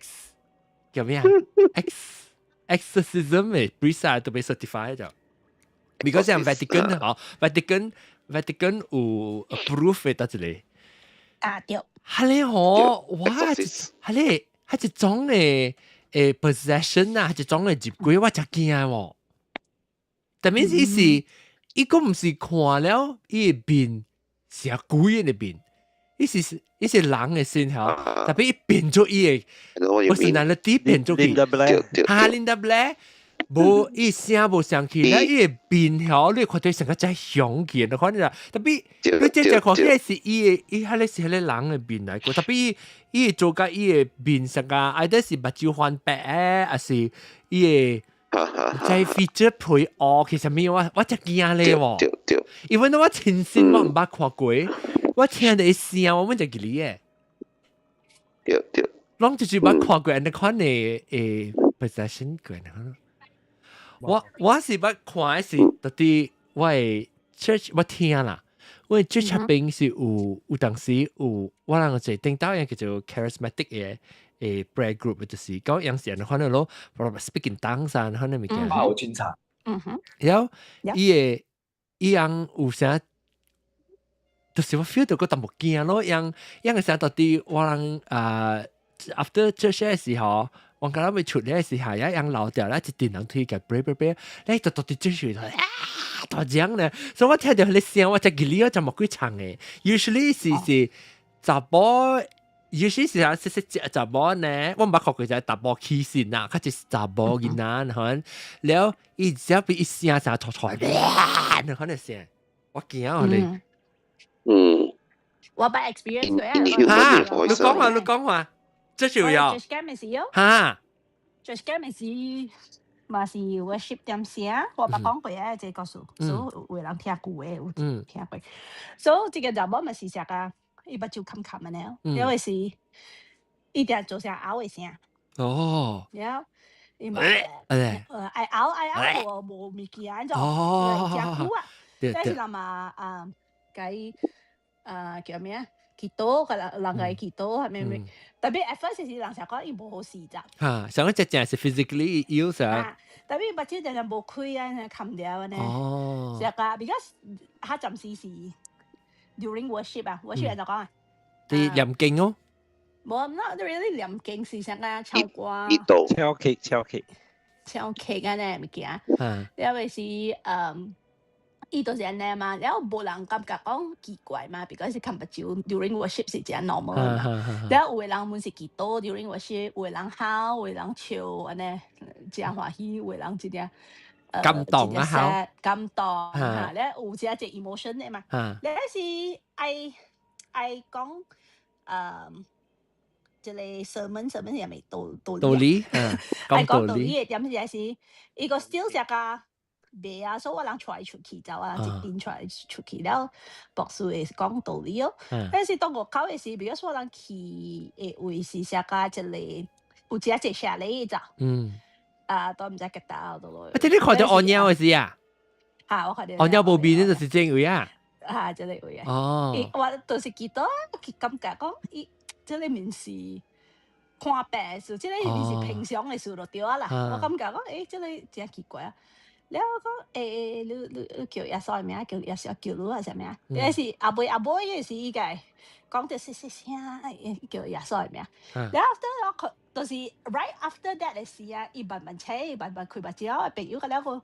叫咩啊？ex exorcism 的 priest 啊，特別 certify 就，because 像 Vatican 吼，Vatican 有 approve 的得一個。啊對。係咧吼，哇！係咧，係一種的possession 啊，係一種的入鬼，我真驚喎。但係意思，伊個毋是看了伊的面是啊鬼的面，伊是人的身吼，特別伊變做伊的 personality 變做去，哈 Linda Blair，無伊聲無相去，咧伊的面吼，你看到成個真兇去，你看你啦，特別你這只看起來是伊的，伊彼个是彼个人的面來過，特別伊伊做甲伊的面上個，either 是目睭翻白，還是伊的在 feature 配烏去啥物，我真驚咧喎。因為我親身我毋捌看過，我聽著伊聲，我阮就記哩的。對對。攏就是捌看過按呢款的possession 過呢。我是捌看的是，到底我的 church 我聽啦，我的 church 入邊是有當時有我人個頂到樣叫做 charismatic 的prayer group，就是講樣是按呢款的咯，speak in tongues 啊，款的物件。好精彩。然後伊會伊樣有啥，就是我 feel 到個淡薄驚咯，樣樣個時到底我人啊 after church 的時候。我剛剛未出嚟時候，一樣老掉咧，一陣人推個 pray pray pray，咧就到底就是啊大聲咧，所以我聽到彼個聲，我就記哩我就冇幾長嘅。Usually 是查某，usually 是啊，是是查某呢，我毋捌看過只查某起身啊，較就是查某囡仔，可能了伊只要比一聲聲出出來，哇，那可能聲，我驚啊你。我捌 experience 過啊。哈，你講話，你講話。這就有。哈。就是今日是嘛是 worship 點聲，我捌講過啊，這個故事，所以有人聽過的，有聽過。所以這個查某嘛是啥個，伊目睭冚冚的呢，因為是伊定做聲拗的聲，哦。然後伊嘛，愛拗愛拗無無物件，就食久啊。但是人嘛啊，該啊叫咩啊？祈禱個人人個祈禱係咪咪？特別 at first 是人成講伊無好事咋。嚇，上一隻正是 physically ill 啥？特別目睭常常無開啊，冚掉呢。哦。是啊，because 他暫時是 during worship 啊，worship 就講啊。啲念經哦。無，not really 念經是啥個唱歌。唱曲唱曲。唱曲啊呢物件。因為是伊就是按呢嘛，然後無人感覺講奇怪嘛，because 是看目睭 during worship 是誠 normal 嘛。然後有的人阮是祈禱 during worship，有的人哭，有的人笑，按呢誠歡喜，有的人真正感動啊，哭，感動嚇，咧有這隻 emotion 的嘛。咧是愛愛講這個 sermon sermon 係咪道道道理？愛講道理的點是是，伊個 still 這個。袂啊，所以我人帶伊出去走啊，一邊帶伊出去了，牧師會講道理哦。但是當我搞的時，比如說我人去的位是啥個一個有一隻下嚟咋？啊，都毋知結到倒落。啊，這你看著烏貓的時啊？嚇，我看著。烏貓無面，就是這位啊。嚇，這個位啊。哦。我就是記得，感覺講，伊這個面是看病的事，這個面是平常的事就對啊啦。我感覺講，這個真奇怪啊。了我講，你叫耶穌的名，叫耶穌叫你啊啥物啊？但是後尾後尾的是伊個講著細細聲，叫耶穌的名。了 after 我看，就是 right after that 的時啊，伊慢慢醒，伊慢慢開目睭，我朋友甲了個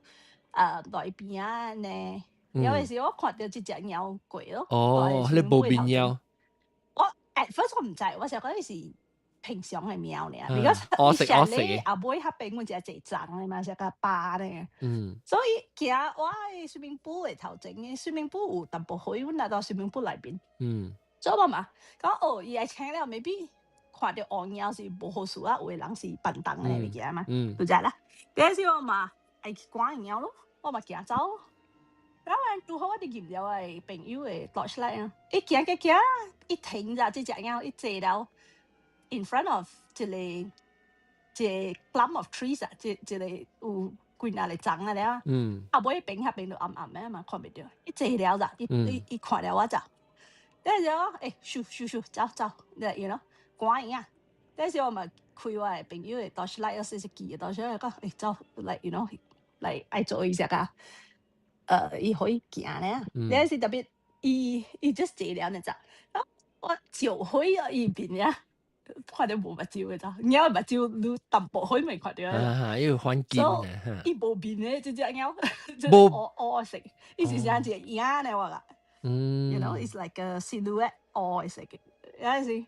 來邊仔呢。有陣時我看著這隻貓過咯。哦，你無面貓。我 at first 我毋知，我想講伊是平常的貓爾，如果我食我食嘅後尾較平阮只濟髒的嘛，是較巴咧。所以行我的 swimming pool 的頭前的 swimming pool 有淡薄水，阮來到 swimming pool 內面。所以我嘛講哦，伊來醒了，maybe 看著烏貓是無好事啊，有的人是笨蛋的物件嘛，就這啦。但是我嘛愛去趕貓咯，我嘛行走。然後拄好我佇入了我的朋友的 torchlight 啊，伊行行行，伊停咋，這隻貓伊坐了 in front of 一個一個 clump of trees 啊，一一個有幾若個欉啊了。後尾邊遐邊就暗暗的嘛，看袂著。伊坐了咋，伊伊伊看了我咋。但是我咻咻咻，走走，你 you know，趕伊啊。但是我嘛開我的朋友的 torchlight，我細細記的 torchlight 講，走，like you know，like 愛做伊只個。伊可以行咧，但是特別伊伊 just 坐了呢咋，我照開啊伊邊呀，看著無目睭的咋，貓目睭你淡薄可未看著。啊，因為環境啊，伊無面的這隻貓，無烏烏色，伊是像一個影呢我講。You know, it's like a silhouette 烏色的，有陣時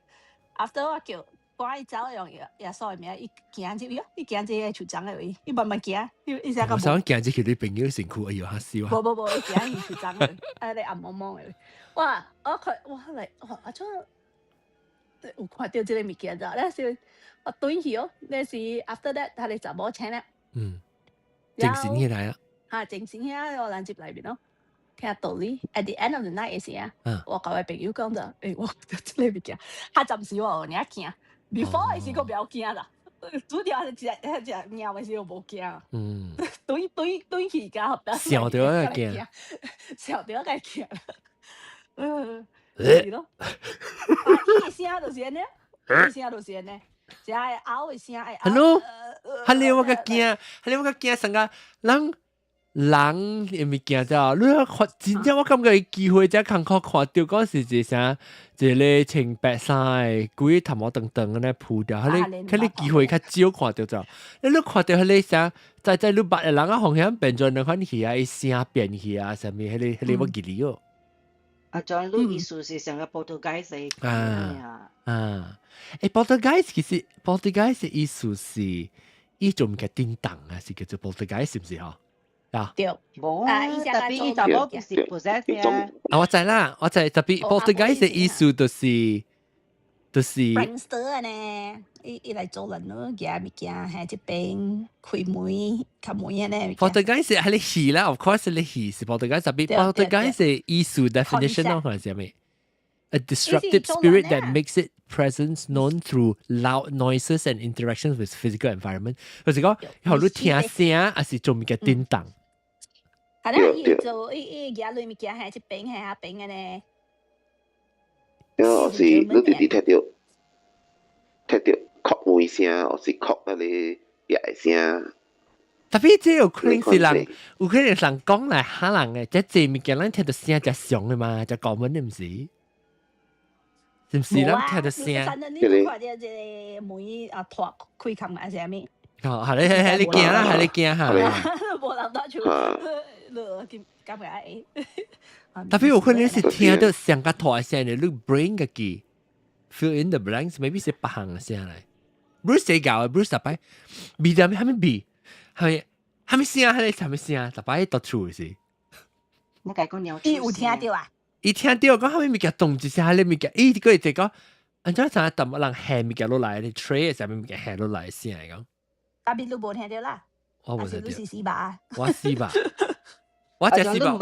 after 我叫趕伊走用耶耶穌的名，伊行入去，伊行這個樹欉的位，伊慢慢行，伊伊成個。我想行入去你朋友身軀，哎呦嚇死我！無無無，伊行去樹欉的，啊咧暗濛濛的位。哇！我看我來哇，阿怎有看著這個物件咋？那時我轉去哦，那時 after that，彼个查某醒了。精神起來啊！嚇，精神起來，我人入內面咯，聽道理。At the end of the night 的時啊，我共我朋友講著，我看著這個物件，較暫時我有爾驚。before 的時閣袂曉驚啦，主要是一隻一隻貓的時候無驚。對對對去甲想著會驚，想著會驚。是咯。啊，伊的聲就是按呢，伊聲就是按呢，只愛拗的聲愛。 Hello，Hello，我較驚，Hello，我較驚啥個人人的物件就，你看真正我感覺機會才艱苦看著講是一啥一個穿白衫的，規個頭毛長長按呢鋪掉，彼个彼个機會較少看著就，你看著彼個啥，在在你捌的人啊，方向變做兩款去啊，伊聲變去啊，啥物彼个彼個我記得哦。啊，John 你意思是上個 poltergeist 啊啊，poltergeist 其實 poltergeist 意思是伊種物件叮當啊，是叫做 poltergeist 是毋是吼？啊，對，無啊，特別伊查某是 possess 啊。啊，我知啦，我知特別 poltergeist 的意思就是。 prankster 呢，伊伊來做人咯，夾物件喺這邊開門、開門呢。 poltergeist 係你戲啦，of course 你戲是 poltergeist，特別 poltergeist 的意思 definition 咯，係啥物？A disruptive spirit that makes it presence known through loud noises and interactions with physical environment。就是講，予你聽聲，還是做物件叮當。係啦，伊做伊伊舉類物件係一邊係下邊嘅呢。抑是你直直聽著敲門聲，或是敲那個壁聲。 Tapi 這有可能是人，有可能人講來嚇人嘅，這這物件咱聽到聲就常嘅嘛，就講問你毋是？是毋是咱聽到聲？你你看到這個門啊，脫開冚還是啥物？哦，係你係你驚啦，係你驚嚇。無人打厝，你感覺會。 Tapi 有可能是聽到上較大聲嘅，你 brain 個記 fill in the blanks，maybe 是別項嘅聲嚟。Bruce 誰教嘅？Bruce 特擺，味點係咪味？係咪係咪聲？係係咪聲？特擺讀厝是。你講講鳥。伊有聽到啊？伊聽到講係咪物件動一下，你物件，伊個就講，按怎啥淡薄人下物件落來，你 tray 上面物件下落來聲嚟講。 Tapi 你無聽到啦？我無聽到。你是死吧？我死吧。我只死吧。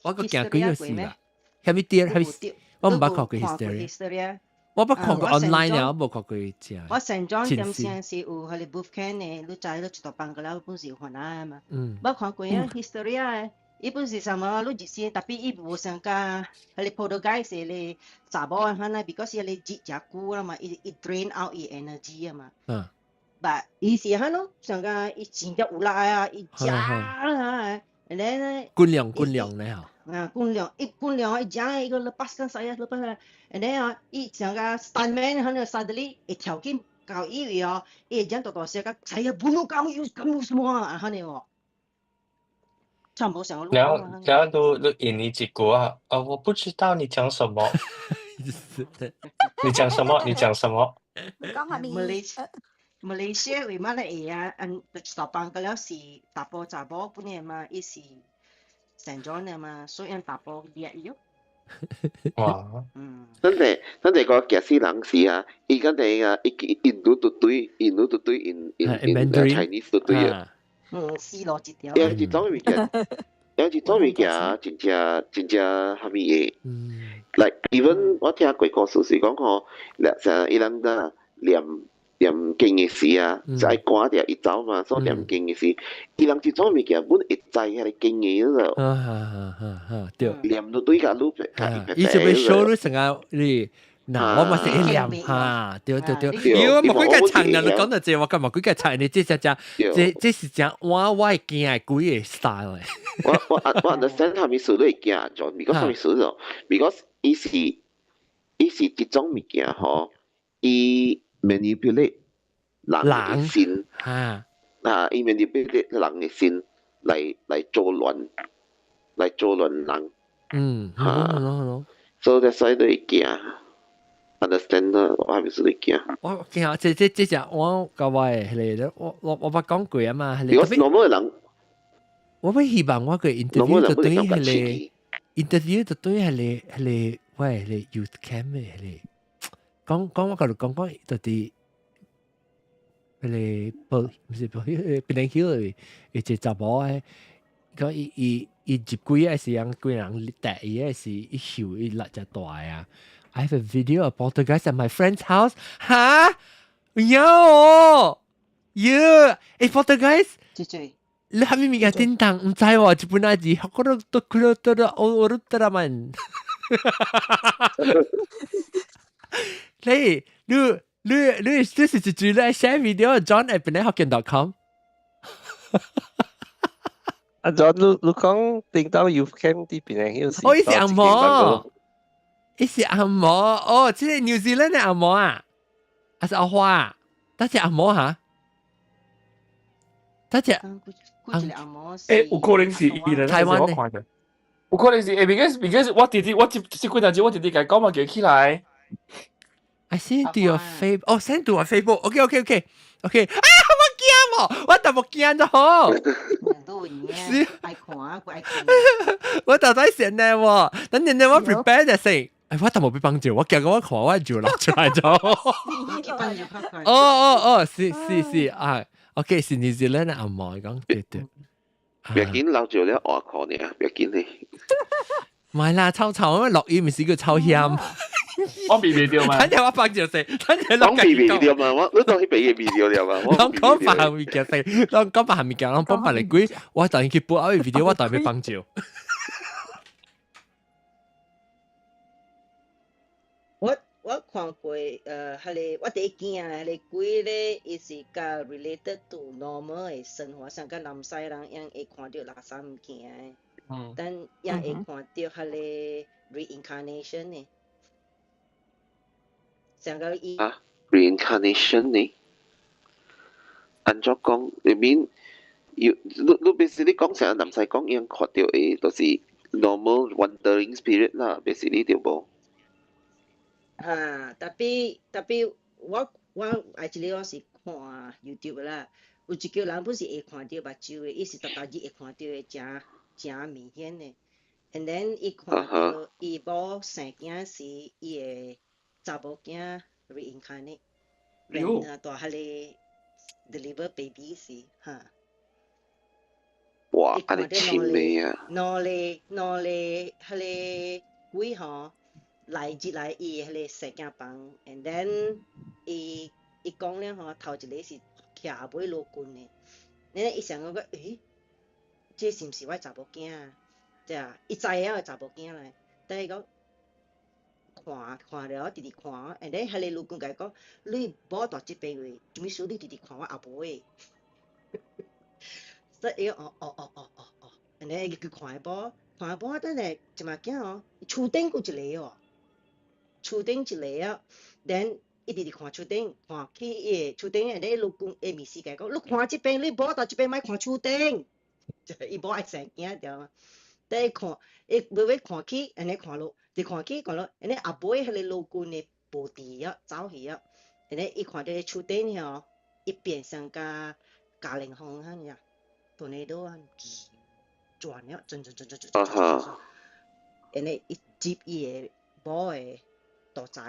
我個驚幾個死吧。係咪啲？係咪？我毋捌看過 Hysteria。我捌看過 online 啊，我無看過正。我成裝點先是有彼個 booth can 的，你知你一大放個了，本是有番仔嘛。捌看過啊，Hysteria 的，伊本是啥物？你入先，tapi 伊無像甲彼個 poltergeist 的查某的款啊，because 彼個熱誠久啦嘛，伊伊 drain out 伊 energy 啊嘛。But 伊是按咯，像甲伊真正有力啊，伊食啊，然後呢？軍量軍量咧吼。啊，軍量伊軍量伊食伊個 lepaskan saya lepas，然後啊，伊像甲 stuntman 彼個 suddenly 會跳緊到伊位哦，伊會講大大聲甲 saya bunuh kamu kamu semua 啊，按呢哦。差無像然後然後你你印尼一句啊，啊，我不知道你講什麼。你講什麼？你講什麼？講下面。馬來西亞為乜咧會啊？嗯，大班個了是查埔查某本來嘛，伊是成長的嘛，所以查埔掠伊咯。哇！嗯。咱哋咱哋個驚死人是啊，伊敢哋啊，伊印度都對，印度都對，印印印 Chinese 都對啊。嗯，死路一條。有一種物件，有一種物件真正真正蝦米的。Like even 我聽過故事是講吼，像伊人的念念經的時啊，就愛趕掉伊走嘛，所以念經的時，伊人這種物件本會知彼個經的咯。啊哈哈哈，對。念都對較愈伊就欲 show 你成個你。嗱，我嘛是一念哈，對對對，因為我冇幾個層人，你講到這，我講冇幾個層，你這只只，這這是講我我會驚的鬼的 style。我我我 understand 啥物事你會驚咗，because 啥物事咯？Because 伊是伊是這種物件吼，伊 manipulate 人的心，哈，啊，伊 manipulate 人的心來來做亂，來做亂人。嗯，哈，好，所以 that's why 你會驚。understand 啦，我係咪是你驚？我驚，這這這隻我甲我的彼個，我我我捌講過啊嘛，如果 normal 人，我欲希望我個 interview 就對彼個 interview 就對彼個彼個我的彼個 youth camp 的彼個，講講我共你講講，到底彼個不毋是不，彼個 Hill 的一個查某的，講伊伊伊入鬼的時陣，規人帶伊的是伊翕伊力誠大啊。I have a video of poltergeist at my friend's house. 哈？有，有，欸，poltergeist？這你係咪物件叮當？毋知喎，日本仔字，我都都都都都ウルトラマン。你你你你這是一句咧 share video John at penanghokkien.com。阿 John，你你講叮當 youth camp 佇檳城哦，伊是紅毛。伊是紅毛哦，這個 New Zealand 的紅毛啊，還是阿花啊？但是紅毛哈？但是欸，有可能是伊咧，台灣的，有可能是欸，because 我弟弟我這這幾陣子我弟弟共講嘛，叫起來。 I send to your Facebook，哦，send to your Facebook，OK OK OK OK，啊，我驚喎，我淡薄驚就好。是愛看啊，愛看。我到底先呢喎，等陣我 prepare 就先。哎，我淡薄欲幫助，我驚我看我就流出來咗。哦哦哦，是是是啊，OK，是 New Zealand 的紅毛講對對。別緊留住了外殼呢，別緊呢。唔係啦，臭臭，因為落雨唔是叫臭險。我避袂著嘛。等陣我放住先，等陣攏避袂著嘛，我你當去避嘅避著了嘛。攏講別項物件先，攏講別項物件，攏講別個鬼，我當去播阿個 video，我當欲幫照。我看過，彼個我第一驚彼个鬼咧，伊是佮 related to normal 的生活，像佮南西人樣會看著垃圾物件的，但也會看著彼个 reincarnation 的，像佮伊啊，reincarnation 呢？按怎講？你 mean 要你 basically 講成南西講樣看著的，就是 normal wandering spirit 啦，basically 對無？哈，特別我 actually 我是看 YouTube 啦，有一個人本是會看著目睭的，伊是逐逐日會看著的，誠誠明顯的。And then 伊看著伊某生囝時，伊的查某囝 reincarnate，然後大彼个 deliver baby 時，哈。哇！按呢深的啊！兩個兩個彼个鬼吼。來入來伊彼个生囝房，and then 伊講了吼，頭一个是徛尾落棍的，咧伊想講，欸，這是毋是我查某囝啊？對啊，伊知影的查某囝來，但伊講看看了，直直看，and then 彼個老公共伊講，你某蹛這邊位，啥物事你直直看我後尾？所以伊講，哦哦哦哦哦哦，and then 伊去看伊某，看伊某，等下一馬囝哦，厝頂閣一个哦。厝頂一个啊，then 伊直直看厝頂，看去伊的厝頂，咧老公的意思共伊講，你看這邊，你某蹛這邊，莫看厝頂，伊某愛生囝對嗎？等伊看，伊尾尾看去，按呢看落，一看去看落，按呢後尾彼个老君的無佇啊，走去啊，按呢伊看著厝頂吼，伊變成佮加連風按呢啊，tornado 啊，轉了，轉轉轉轉轉轉轉，按呢伊接伊的某的肚仔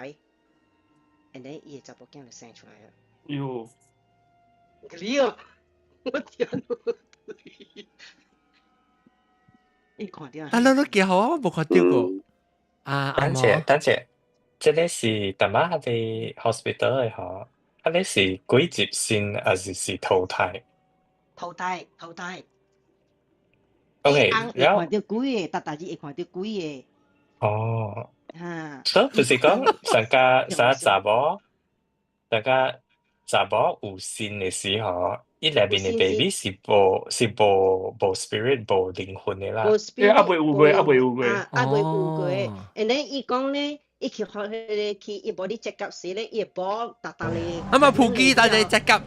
，and then 伊的查某囝就生出來了。喲，你哦，我聽到，伊看著。啊，你記好啊，我無看著過。啊，等者等者，這个是淡仔彼个 hospital 的吼，彼个是鬼入身，抑是投胎？投胎，投胎。 OK，會看著鬼的，逐逐日會看著鬼的。哦。哈。所以就是講，上家啥查某，上家查某有身的時候，伊內面的 baby 是無 spirit 無靈魂的啦。無 spirit，猶未有過，猶未有過，猶未有過。And then 伊講咧，伊去學彼个去伊某咧 check up 時咧，伊某逐逐咧。啊嘛，普基大家 check up。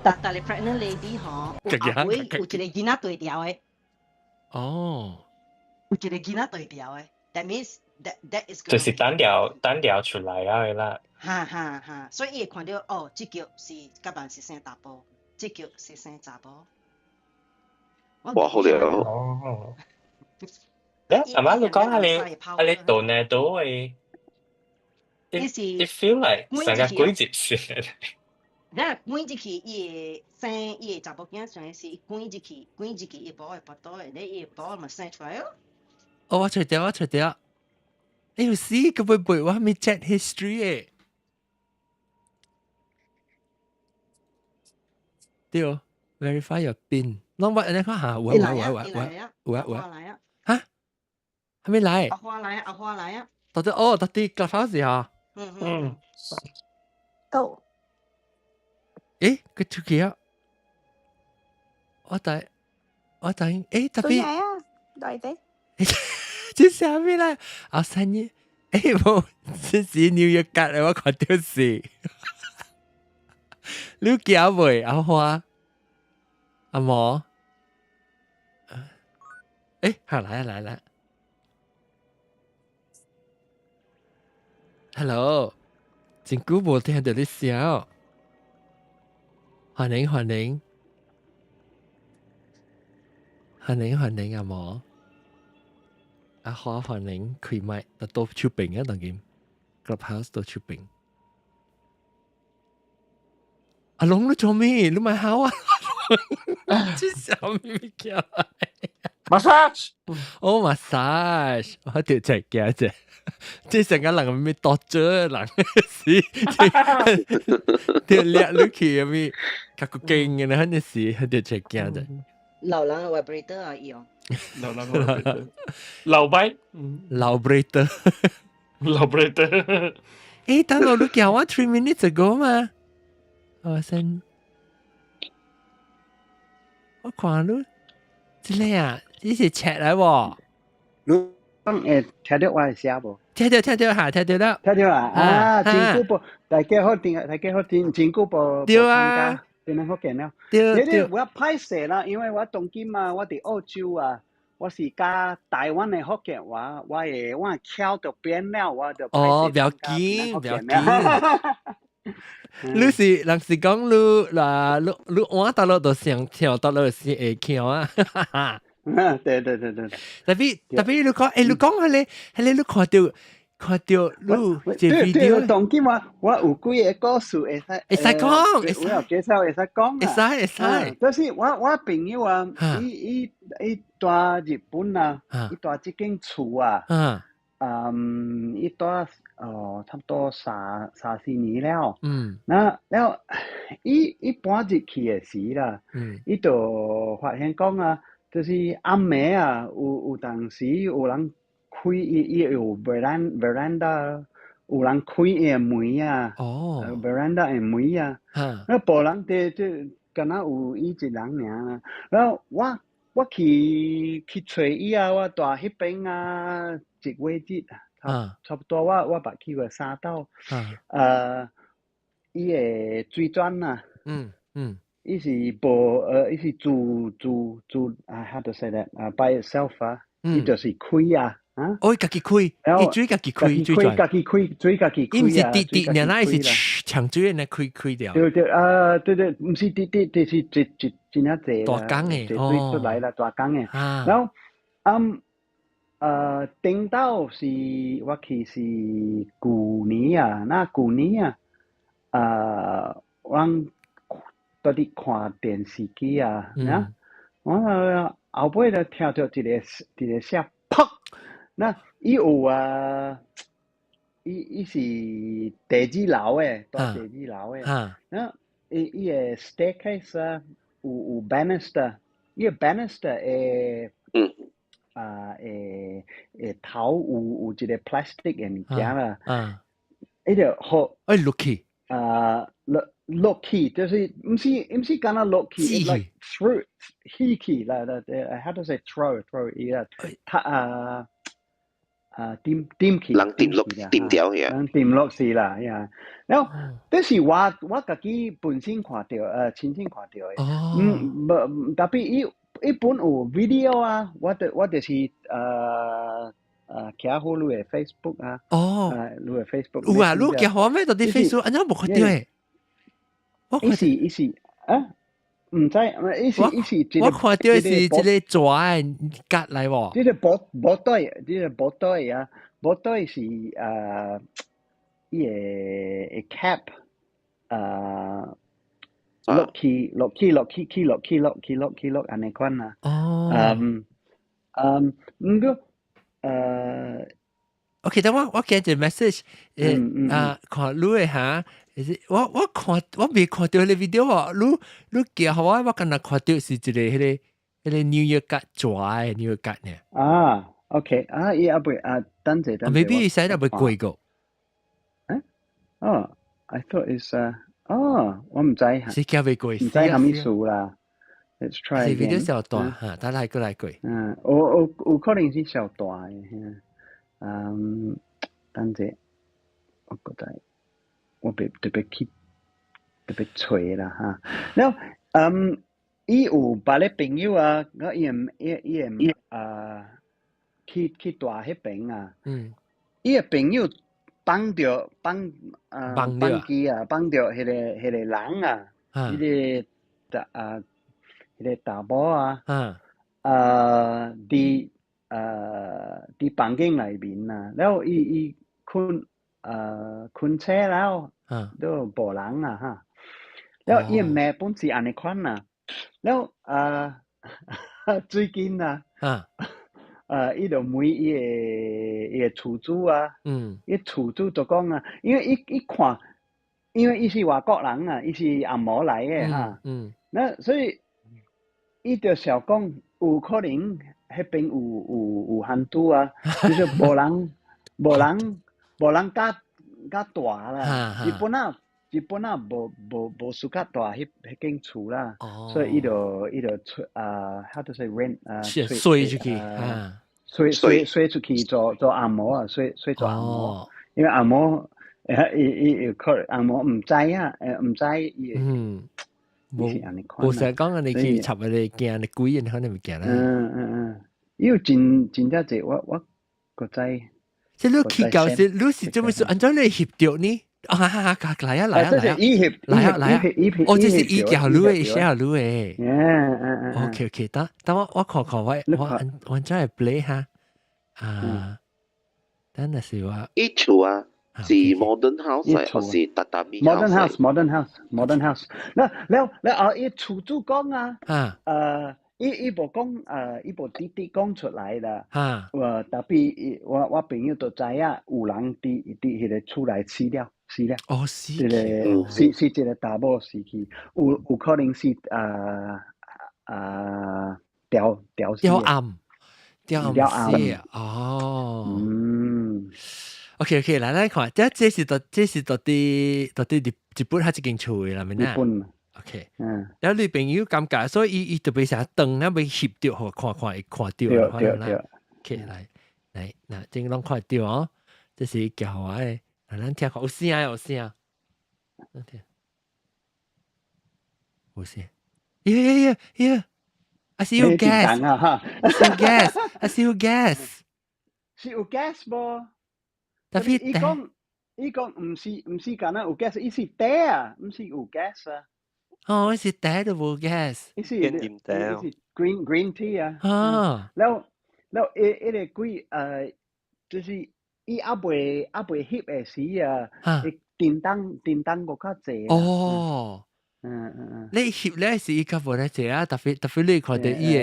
逐逐个 pregnant lady 吼，有後尾有一個囡仔對調的。哦。有一個囡仔對調的，that means that is 就是單調單調出來啊的啦。哈哈哈，所以伊會看著哦，這腳是甲萬是生查埔，這腳是生查某。哇，好了。哦。誒，阿媽你講下你啊你 tornado 的，it feel like 成個鬼入身。咱滾入去，伊會生伊的查某囝生時，滾入去，滾入去伊某的腹肚的，咧伊的某嘛生出來哦。哦，我揣著，我揣著。哎呦，死，佢會背我咪 chat history 誒。對，verify your pin。攏我你看下，有啊有啊有啊有啊有啊有啊。嚇？還沒來？阿花來啊，阿花來啊。到底哦，到底 Clubhouse 啊？嗯嗯。到。誒，佢出去啊！我等，我等，誒，特別。啊，來的。這啥物來？阿三爺，誒，無，這是紐約格的，我看著是。你驚未？阿花，阿毛，誒，好來來來，Hello，真久無聽著你聲，歡迎歡迎，歡迎歡迎阿毛。阿花歡迎開麥，到出邊啊，當今 Clubhouse 到出邊。阿龍你做咩？你咪好啊！這啥物物件？ massage。哦，massage，我條隻驚啫，即係成個人咪多咗人是，條掠落去咪較個勁嘅呢，肯定是，佢條隻驚啫。老人 vibrator 啊，用。老人 vibrator，老擺，老 vibrator，老 vibrator。誒，等我你叫我 3 minutes ago 嘛？我先，我看你，這個啊，這是 chat 來喎。你講會聽到我的聲無？聽到聽到嚇，聽到啦。聽到啊！啊，真久無，大家好，定大家好，真真久無對啊，變成福建了。對對。我歹勢啦，因為我當今啊，我佇澳洲啊，我是教台灣的福建話，我的我口就變了，我就哦，不要緊，不要緊。你是人是講你嗱，你你換大陸就上跳大陸是會跳啊。對對對對。特別特別你講，誒，你講彼個你看到看到你這 video。當今我我有幾個故事會使會使講，會使介紹會使講啊。會使會使。就是我我朋友啊，伊伊伊住日本啊，伊住這間厝啊，嗯，伊住哦差不多三三四年了。那了，伊伊搬入去的時啦，伊就發現講啊，就是暗暝啊，有有當時有人開伊伊有 veranda，有人開伊的門啊，veranda 的門啊，那無人佇這，敢若有伊一人爾啦。然後我我去去揣伊啊，我住彼邊啊，一月節，差差不多我我捌去過三道，伊的水轉啊，伊是無伊是自自自啊，how to say that 啊，by itself 啊，伊就是開啊，啊，哦，家己開，伊水家己開，水轉，家己開，水家己開啊，伊毋是滴滴，爾那是長水呢開開掉。對對啊，對對，毋是滴滴，就是一一真正濟大缸的，水出來啦，大缸的。然後，嗯，頂到是我去是舊年啊，那舊年啊，阮蹛佇看電視機啊，啊，我後尾就聽到一個一個聲，噗！那伊有啊，伊伊是第二樓的，蹛第二樓的，那伊伊的 staircase 啊，有有 banister，伊個 banister 會，啊會會頭有有一個 plastic 的物件啦，伊就予哎落去，啊落落去，就是毋是毋是敢若落去，like through 起去啦啦，how to say throw throw 伊啊，他啊啊掂掂去，人掂落掂掉去啊，人掂落去啦，呀，然後這是我我家己本身看到，親身看到的，嗯，無特別伊伊本有 video 啊，我就我就是徛好你的 Facebook 啊，你的 Facebook 有啊，你徛好咩？到底 Facebook 按怎無看到的？伊是伊是啊，毋知，伊是伊是我看到是一個蛇的格來喎。這個布布袋，這個布袋啊，布袋是伊個 cap 落去落去落去去落去落去落去落按呢款啊。嗯嗯，毋過OK，等我我寄一個 message，啊，看你的嚇，我我看我未看到彼個 video 喎，你你寄予我，我敢若看到是一個彼個彼個 New Year 格蛇的 New Year 格呢。啊，OK，啊，伊猶未啊，等者等者。 maybe 使得未過過。哦，I thought it's 哦，我毋知。是寄未過，毋知啥物事啦。Let's try 是 video 小大嚇，等來過來過。嗯，有有有可能是小大的。嗯，等者，我覺得我別特別去特別揣啦哈。然後，嗯，伊有別个朋友啊，我伊伊伊啊，去去蹛彼邊啊。伊个朋友綁著綁啊綁機啊，綁著彼個彼個人啊，彼個啊，彼個查某啊，啊，佇佇房間內面啊，了後伊伊睏睏醒了，都無人啊哈。了後伊的罵本是按呢款啊，了啊最近啊，啊，伊就問伊的厝主啊，伊厝主就講啊，因為伊看，因為伊是外國人啊，伊是紅毛來的哈，那所以伊就想講有可能彼邊有番拄啊，就是無人敢蹛啦，日本仔無 suka 蹛彼間厝啦，所以伊就出啊，how to say rent 啊，稅出去啊，稅出去做紅毛啊，稅做紅毛，因為紅毛伊有可能紅毛毋知啊，毋知伊，無無成日講你去插你驚你鬼人可能會驚啦。嗯嗯嗯，伊有真正濟，我閣知。這你去到是你是做咩事？按怎你翕著呢？啊哈哈！來啊來啊來啊！來啊來啊！哦，這是伊叫你的，寫予你的。嗯。 OK OK，等等我看看我真係 play 哈啊！等陣時我伊厝啊，是 modern house 還是榻榻米？Modern house，modern house，modern house。那了了後，伊厝主講啊，伊無講，伊無直直講出來啦。Tapi 我朋友都知影，有人佇彼個厝內死了，死了。哦，死。這個是一個查某死去，有可能是吊死。吊暗，吊暗死。哦。OK OK，來來看，這是到底日本還是間厝的啦，咪日本。 OK，然後你朋友感覺，所以伊特別成日轉，那欲翕著，予看看會看著。對對。 OK，來來，嗱，正攏看著哦，這是叫我的，來咱聽看有聲有聲，咱聽，有聲，耶耶耶耶，I see 有 gas，I see 有 gas，I see 有 gas，是有 gas 無？ Tapi 伊講毋是敢若有 gas，伊是茶啊，毋是有 gas 啊。哦，是茶都無 gas。伊是伊是 green tea 啊。啊。了了，彼個鬼就是伊猶未翕的時啊，伊叮當閣較濟。哦。你翕咧是伊較無咧濟啊，特別你看著伊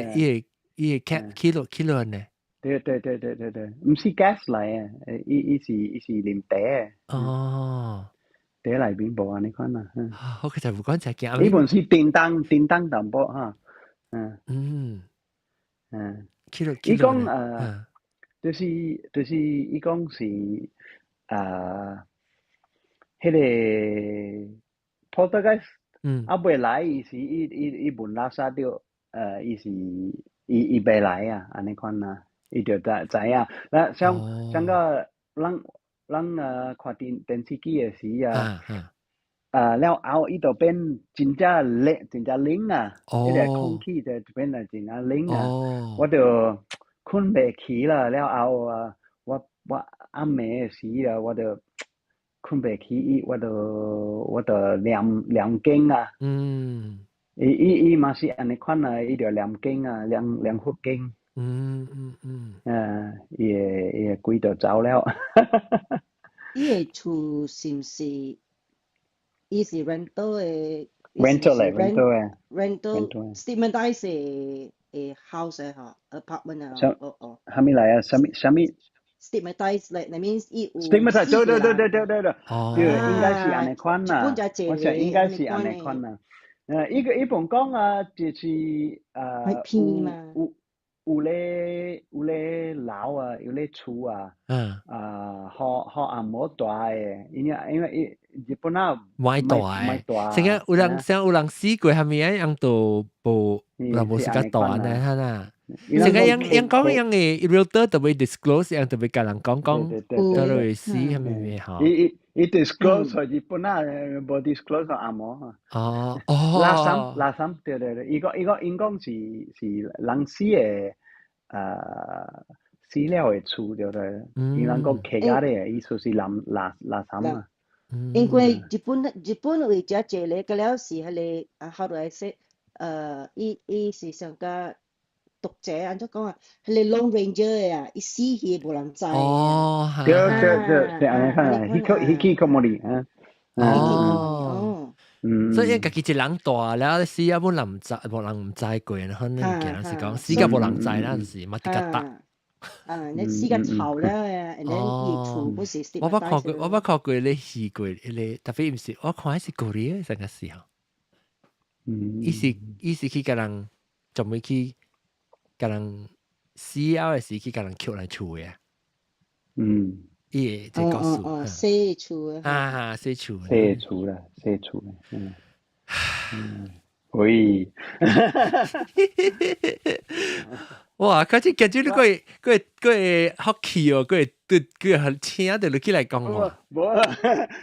的 cap 起落起落呢。對對對對對對，毋是 gas 來的，伊是啉茶的。哦。茶內面無按呢款啊。我其實無講食驚。伊本是叮當叮當淡薄哈，起落伊講就是伊講是彼個 poltergeist 猶未來，伊是伊聞垃圾著，伊是伊袂來啊，按呢款啊，伊就知影。那像個咱看電視機的時啊，了後伊就變真正冷，真正冷啊，彼個空氣就變來真正冷啊，我就睏袂起啦。了後啊，我暗暝的時啊，我就睏袂起，我就念念經啊。伊嘛是按呢款啊，伊就念經啊，念佛經。伊的鬼就走了。伊的厝是毋是？伊是 rental 的？rental 嚟，rental 的。 rental stigmatized 的 house 的吼，apartment 啊，哦哦。啥物來啊？啥物啥物？stigmatized like that means 伊有。 stigmatized 對對對對對對對，對，應該是按呢款啦。我想應該是按呢款啦。伊本講啊，就是有咧樓啊，有咧厝啊，啊，予紅毛蹛的，因為伊日本仔買蹛，成日有人像有人死過，係咪啊？樣都無人無時間蹛呢，哈啦。成日樣樣講樣的 realtor 特別 disclose，樣特別共人講講，到底死係咪咩吼？伊 disclose 日本仔無 disclose 紅毛。哦哦。垃圾垃圾，對對對，伊講因講是人死的。死了的厝對對，伊人講客家的意思是人垃圾啊。因為日本為遮濟咧，個了是彼個啊，how do I say？伊是上個讀者按怎講啊？彼個 Lone Ranger 的啊，伊死去無人知。哦，對對對，是按呢款，hikikomori 啊。哦。所以家己一人蹛了，死啊，無人毋知，無人毋知過，可能驚是講死甲無人知啦，就是嘛直甲搭。啊，你死個臭咧，and then 伊厝不是我捌看過，我捌看過你試過，迄個特別毋是，我看彼是 Korea 上個時候，伊是去共人，專門去共人死了的時去共人抾來厝的。伊會這故事。哦，洗厝。啊，洗厝。洗厝啦，洗厝啦，嗯嗯，喂。哇！開始感覺你個個個好氣哦，個對個請著你起來講話。無，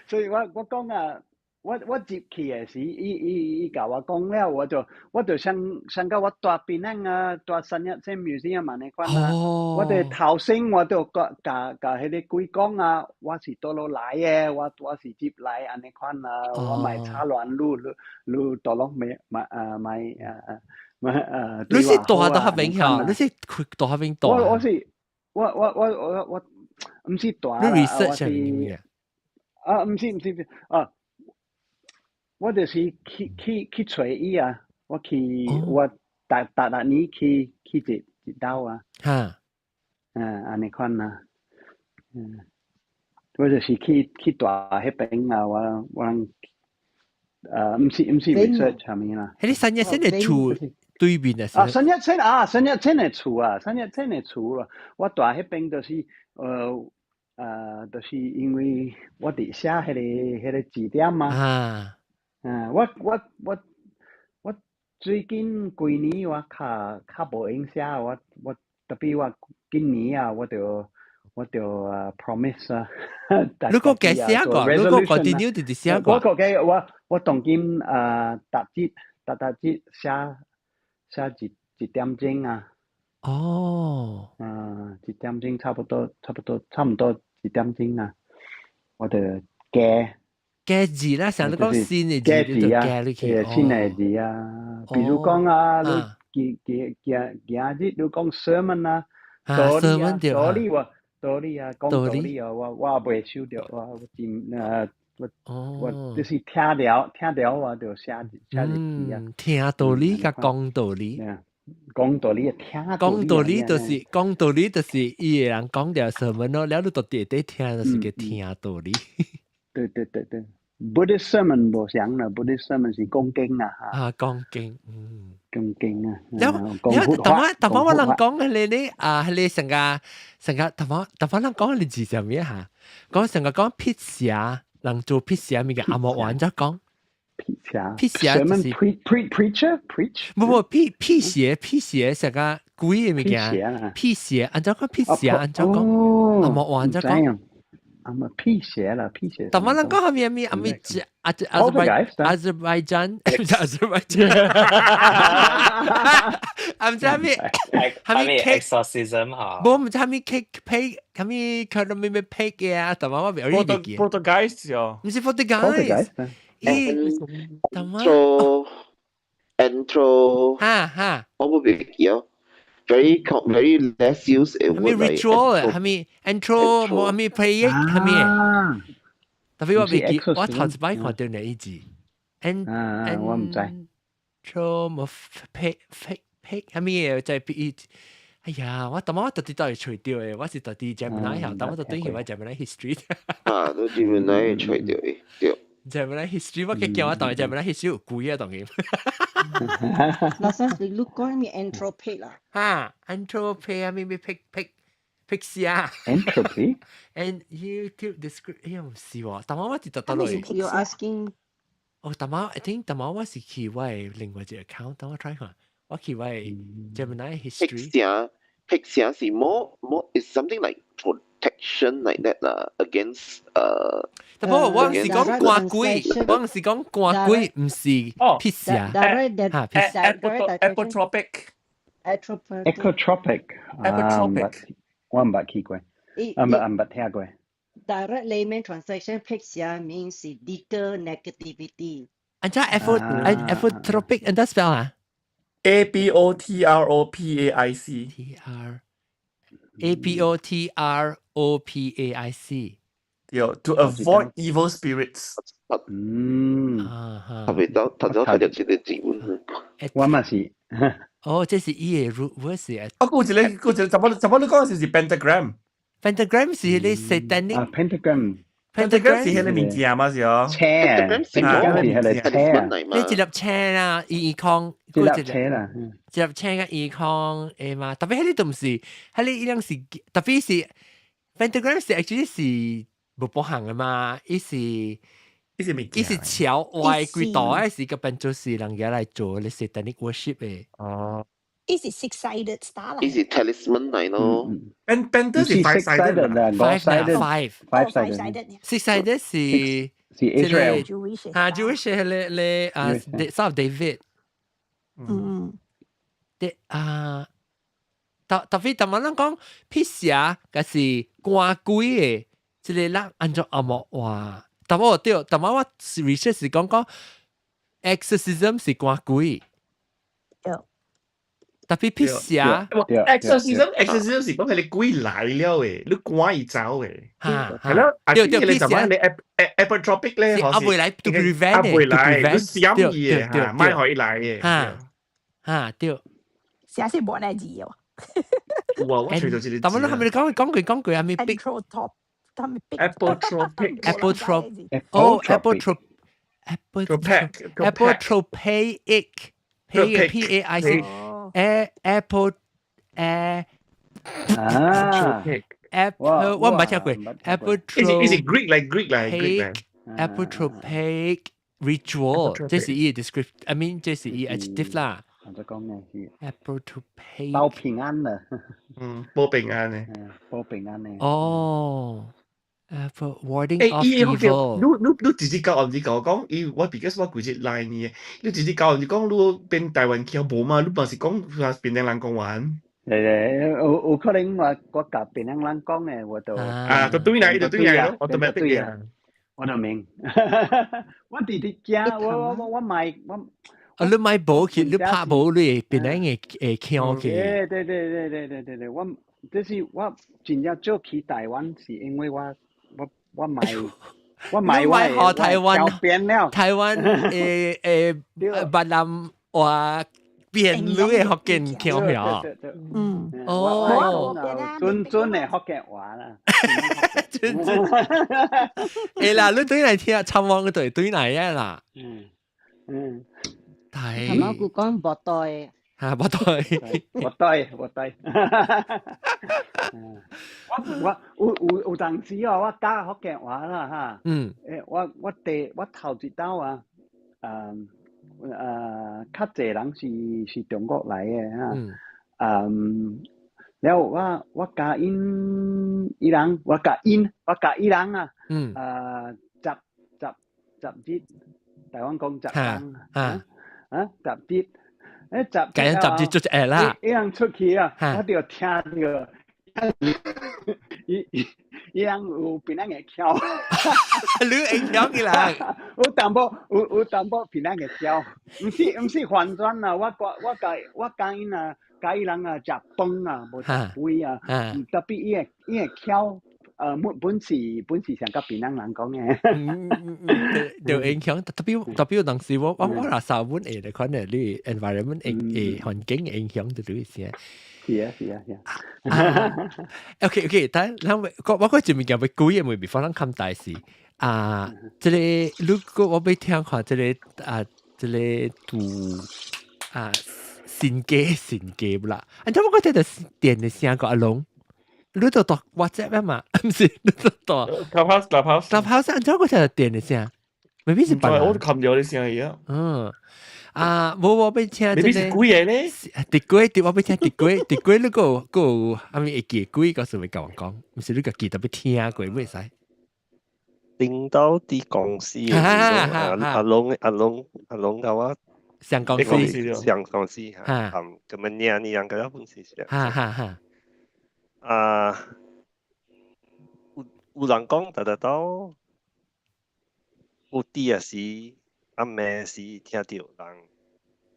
所以我講啊，我入去的時，伊共我講了，我就想想到我蹛檳城啊，蹛 Sun Yat-sen Museum 嘛按呢款啊，我就頭先我就共共彼个鬼講啊，我是佗落來的，我是入來按呢款啊，我莫吵亂你你你佗落沒嘛啊莫啊莫啊。你是蹛佗彼邊曉？你是蹛佗彼邊蹛？我是我毋是蹛啦，我是啊，毋是毋是啊。我就是去揣伊啊！我去我逐逐逐年去一道啊！嗯，按呢款啊，嗯，我就是去蹛彼邊啊！我毋是 research 啥物啦。彼個 Sun Yat-sen 的厝對面啊！啊，Sun Yat-sen 啊，Sun Yat-sen 的厝啊，Sun Yat-sen 的厝啊！我蹛彼邊就是就是因為我佇寫彼個字典嘛。啊！我最近幾年我較無閒寫，我特別我今年啊，我就啊 promise 啊，你閣加寫過，你閣 continue 直直寫過。我閣加我當今啊，逐日逐逐日寫寫一點鐘啊。啊，一點鐘差不多，差不多，差唔多一點鐘啊，我就加。加字啦，成日都講新的字，你就加入去。新的字啊，比如講啊，你今今今今日你講 sermon 啊，道理啊，道理我道理啊，講道理啊，我袂收著，我真我我就是聽了聽了我就寫寫入去啊。聽道理佮講道理。講道理聽。講道理就是講道理就是伊個人講著什麼咯，了你就佇底聽就是個聽道理。對對對對。Buddhist sermon 無相啦，Buddhist sermon 是講經啊。啊，講經，嗯。講經啊。了了，頭先我人講嘅你呢啊，彼個成個成個頭先頭先人講嘅字啥物嚇？講成個講辟邪，人做辟邪物件，阿莫話按怎講？辟邪。辟邪就是 preacher preach。無無辟邪辟邪成個鬼嘅物件。辟邪按怎講辟邪？按怎講？阿莫話按怎講？啊嘛辟邪啦，辟邪。但我人講係咩咩？阿咩阿阿阿塞拜疆，阿塞拜疆。啊毋知啥物，係咩 exorcism 嚇？無毋知啥物 cake 呸，啥物可能咩咩呸嘅啊？但我未有呢啲。 Poltergeist 哦，毋是 Poltergeist。咦，intro intro，哈哈，我無袂記哦。Very very less use 係咪 ritual 係咪 intro 無係咪 play 係咪？特別我袂記，我頭一擺看著呢一字，n 我毋知。 intro 無呸呸呸係咪就係哎呀，我當我特地都係揣著的，我是特地 Gemini 曉，但我就等於我 Gemini history。啊，都 Gemini 揣著的，對。 Gemini history 我計叫我當 Gemini history 有鬼啊當然。老師，你講咩 entropy 啦？哈，entropy 啊，咩咩辟辟辟邪。 Entropy。 And YouTube description，哎呀唔是喎，但我我直特得落去。 You asking？哦，但我 I think 但我我是去我的另外一個 account，等我 try 看，我去我的 Gemini history。辟邪，辟邪是 more is something like protection like that 啦，against 但不過我是講趕鬼，我是講趕鬼，毋是辟邪。嚇，辟邪。 Apotropic。 Ecotropic。 Apotropic。我毋捌去過，毋捌聽過。 Direct layman translation 辟邪 means deter negativity。按怎 F Apotropic 按怎 spell 啊？A B O T R O P A I C。 T R A P O T R O P A I C。對，to avoid evil spirits。嗯。啊哈。特別到頭先睇到這個字本。我嘛是。哦，這是伊个 root word 啊。哦，嗰一個嗰一個，怎麼你講是 pentagram？ Pentagram 是迄個 satanic。啊，pentagram。 Pentagram 是彼个物件嘛是哦？車，pentagram 是彼个車啊。你一粒車啦，伊康，一粒車啦，一粒車佮伊康會嘛？特別彼个都毋是，彼个伊兩是特別是 pentagram 是 actually 是無保行的嘛？伊是伊是物件，伊是朝歪幾度，還是個變做是人家來做咧 satanic worship 的。哦。伊是 six-sided star 嚟。伊是 talisman 嚟咯。 Penta 是 five sided 啦，five five five sided。 Six sided 是是 Israel。嚇，Jewish 係咧咧啊，Star of David。對啊，特別特別咱講辟邪，嗰是趕鬼的，這个咱按怎阿莫話？但我對，但我 research 是講講 exorcism 是趕鬼。對。特別辟邪，exorcism 是講係你鬼來了的，你趕伊走的。嚇，係咯，對對，你就話你 apotropic 咧，啊袂來 to prevent 啊袂來，你閃伊的嚇，莫予伊來的。嚇嚇對。寫是無呢字哦。哇！我隨到這個。但係你係咪講講句講句係咪逼？他們逼。 Apotropic。 Apotrop。哦，apotrop。 Apotropaic。 P P A I C。A Apple 誒。啊。 Apple 我毋捌聽過。Apple。 is it Greek 來 Greek 來 Greek 來？Apotropaic ritual，這是伊 description，I mean 這是伊 adjective 啦。我就講咩是 Apotropaic 報平安啦。嗯，報平安的。報平安的。哦，Apple warding off evil。你直接教我唔是教我講，伊我 because 我規日來呢，你直接教我唔是講你變台灣腔無嘛？你嘛是講檳城人講話。對對，有可能我共檳城人講的，我就啊，就對來，就對來咯，automatic 嘅。我就明。我直直驚，我買我。啊！你買無去，你拍無你檳城的會腔去。對對對對對對對對，我就是我真正少去台灣，是因為我買我學台灣變了，台灣越南話變你的福建腔了。嗯，哦，準準的福建話啦。準準。會啦，你對來聽，參望對對來啊啦。嗯嗯。係。頭先佢講無對。嚇，無對。無對，無對。我有當時哦，我教福建話啦嚇。我頭一道啊，較濟人是中國來的嚇。了我教𪜶伊人，我教伊人啊。十日，台灣講十工。啊啊，十日，十日，十日就會啦。伊人出去啊，我就聽著。伊人有檳城的腔，你會曉起來？有淡薄檳城的腔，毋是反轉啊！我教𪜶啊，教伊人啊食飯啊，無食飯啊，特別伊會腔，本是上佮檳城人講的。對影響，特別有當時我若စာ本會來看咧，你 environment 會環境影響到你先。是啊是啊是啊。 OK OK，但咱我個一物件欲鬼的問，before 咱看大事啊，這个如果我欲聽看這个啊，這个杜啊神家神家不啦？啊，你我覺得電的聲個阿龍，你都讀 WhatsApp 啊嘛？毋是，你都讀 Clubhouse Clubhouse Clubhouse，按怎我聽著電的聲？maybe 是別人。我都冚咗啲聲而家。嗯。啊，無我欲聽這個。你是鬼的咧？佇鬼，我欲聽佇鬼，佇鬼你閣有啥物會記鬼，個是會共我講，毋是你家己特別聽過，袂使。頂到佇公司的阿龍共我上公司，上公司嚇，咁樣年你兩個本事是。哈哈哈。啊，有人講，逐逐到有啲也是暗暝時聽著人